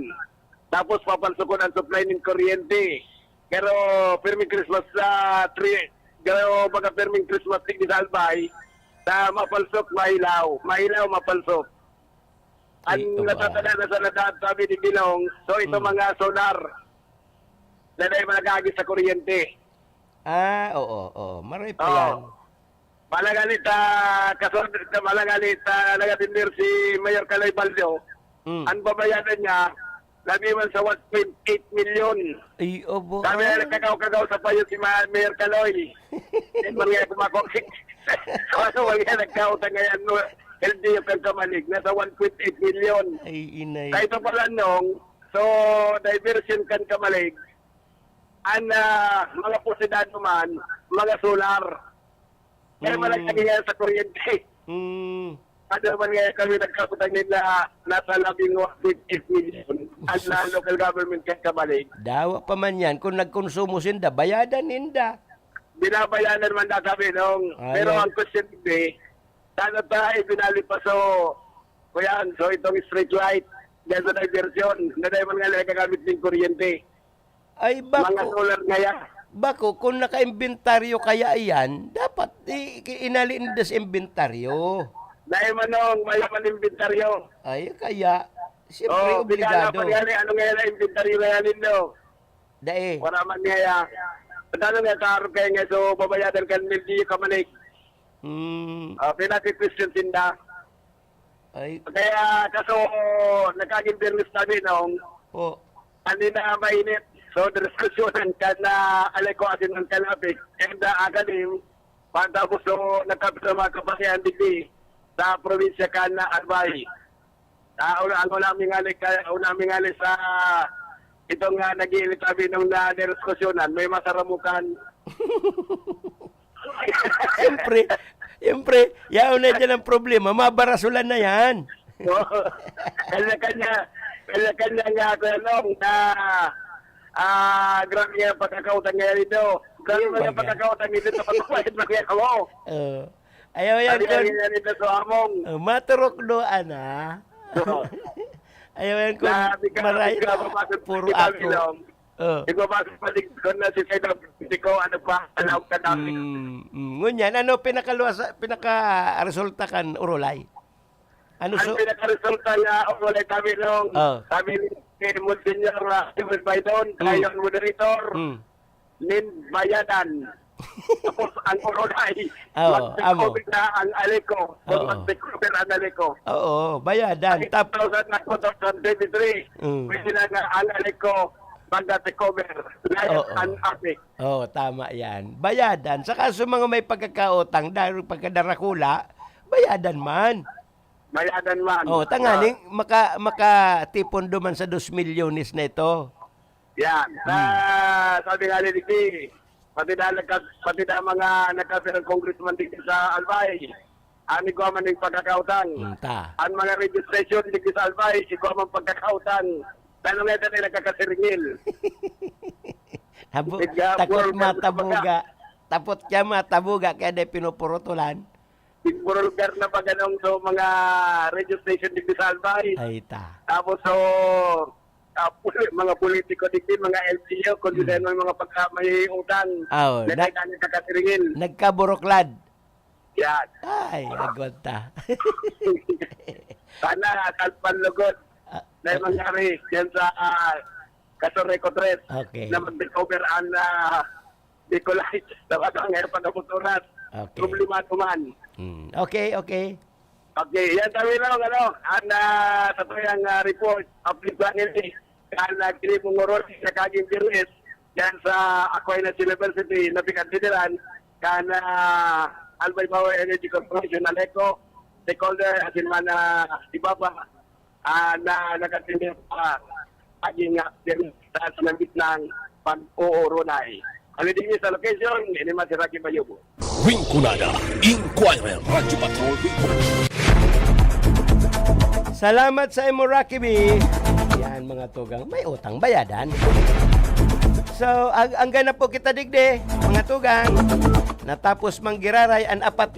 tapos papalsukon ang supply nin kuryente. Pero pirmi Christmas sa tree, Pero baga pirming Christmas digdi sa Albay, sa mapalsok, mahilaw. Mahilaw, mapalsok. Ang Ay, aba. natatanda na sa nadaan, sabi ni Bilong, so ito Hmm. mga solar, na dahil malagagi sa kuryente. Ah, oo, oo. Maray pa Oo. yan. Malangalit, ah, kasunod, malangalit, ah, nagatindir si Mayor Kaloy Baldo. Mm. Ang babayaran niya, labi man sa one point eight milyon. Ay, aba. Sabi na nagkakaw-kagaw sa payo si Ma-, Mayor Kaloy. Eh, mga kumakok. So, ano, mga nagkautang ngayon, no? L D F ang kamalig, nasa one point eight milyon. Ay, inay. Sa ito pala, nung, so, diversion kan kamalig, ang, ah, mga poseda naman, mga solar. Kaya Mm. malagay nga sa kuryente. Mm. Ano man nga kami nagkakutang nila, nasa labing one point eight milyon. Ang, ah, local government kaya kamalig. Dawa pa man yan, kung nagkonsumo sinda, bayadan ninda. Binabayaran man na kami, nung, Ay, pero ay. ang question, eh, sana ta ipinalipaso, kuya, so itong street light, dahil sa diversion, na dahil man nga nagagamit ng kuryente. Ay, bako. Mga solar ngaya. Bako, kung naka-imbentaryo kaya iyan, dapat i-, i-, inali ninda sa imbentaryo. Dahil manong, may man imbentaryo. Ay, kaya, siyempre, Oh, obligado. Bigyan na pa yan eh. Ano ngayon ang imbentaryo ngayon nindo? Dai. Wala man ngaya. Ang tanong nga, sa araw kayo nga, so, babayadan ka ng L G U kamalig. Hmm. Ah, pinati-question sinda. Ay. Kaya, kaso, nagkaging Biyernes na, Binong. Po. Hindi na mainit. So, diskusyonan ka na, alay ko, asin ang kalapit. And, uh, agalim, pagkabos, so, nagkapit ang mga kapatihan digdi sa probinsya kan Albay. Ah, una, ang una, mingali ka, una, mingali sa itong, ah, nag-iilit, sabi nung na, diskusyonan, may masaramukan. Siyempre, siyempre, yaon na dyan ang problema, mabarasulan na yan. Oo. Kanya-kanya, kanya-kanya nga ako, ano, na, ah, grabe nga pagkakautang ngayon ito. Grabe Yung mga baga. pagkakautang nito sa pagbabayad ng mga amo. Oo. Ayaw yan, Sabi nga kun-, nga nito sa among. Oh, maturok doon, ah. Oo. Ayaw yan, kun-, Na, di ka, maray, di ka mapasok puro sa ako. Ilong. Oh. Di ba, mas maligkon na si Senator Politico, ano pa, alam ka namin. Mm, mm. Ngunyan, ano pinakaluwas, pinaka-resulta kan Orolay? Ano Ang so- pinakaresulta niya, Orolay, sabi nung, Oh. sabi ni Monsignor, ah, Steven Bidon, Mm. kayo ang moderator, Mm. nin bayadan. Tapos ang Orolay, Oo, mag-take amo. over na ang Aleco. Oo. Mag-take over ang Aleco. Oo, bayadan. Ay, Tap- two thousand na, two thousand twenty-three, Mm. pwede na nga ang Aleco mag-take over. Lion Oo. and Apex. Oo, tama yan. Bayadan. Saka sa mga may pagkakautang, dahil pagkadarakula, bayadan man. Bayadan man. Oh, tanganing Ah. maka-, makatipon duman sa dos milyones na ito. Yan. Hmm. Ah, sabi nga ni Digdi, pati na nagka-, pati na mga nagkapirang congressman dito sa Albay, ani ko man yung pagkakautang. Hmm, ta. Ang mga registration dito sa Albay, ikaw man pagkakautang. Tanong nga tayo nagkakasiringil. Abo, Ikaw, takot Paul, matabuga. Tapot siya matabuga, kaya di pinupurutulan. Puro lugar na pag-anong so mga radio station dito sa Albay. Ay, ta. Tapos so, ah, puli-, mga politiko dito, mga L T O, kung Hmm. sino may mga pagka-, may utang, Aw, na na-, kailangan kakasiringin. Nagkaburoklad. Yan. Ay, agwanta. Sana, kalpan lugod. Ah, na yung ah. mangyari yan sa, ah, Catorce tres Okay. na mag-recover ang, ah, Bicolite. Dapat ang ngayon pagkabot oras. Okay. Problemado man. Hmm. Okay, okay. Okay, yan kami lang, ano, ang, ah, sa tuyang, ah, report, update lang ini. Ang, ah, Gribong Oron, sa Kaging Biyernes, yan sa Aquinas University, na pinagdidiran, kan, ah, Albay Power Energy Corporation, Aleco, stakeholder, asin man, ah, ibaba, ah, na nagkatindi pa, aging, ah, sa sinambit ng pag-uurunay. Ang leading news sa location, ini man si Rocky Bayubo. Rinconada, Inquirer, Radyo Patrol, Rinconada. Salamat sa imo, Rocky B. Yan, mga tugang. May utang bayadan. So, ag-, angga na po kita digdi, mga tugang. Natapos manggiraray ang apat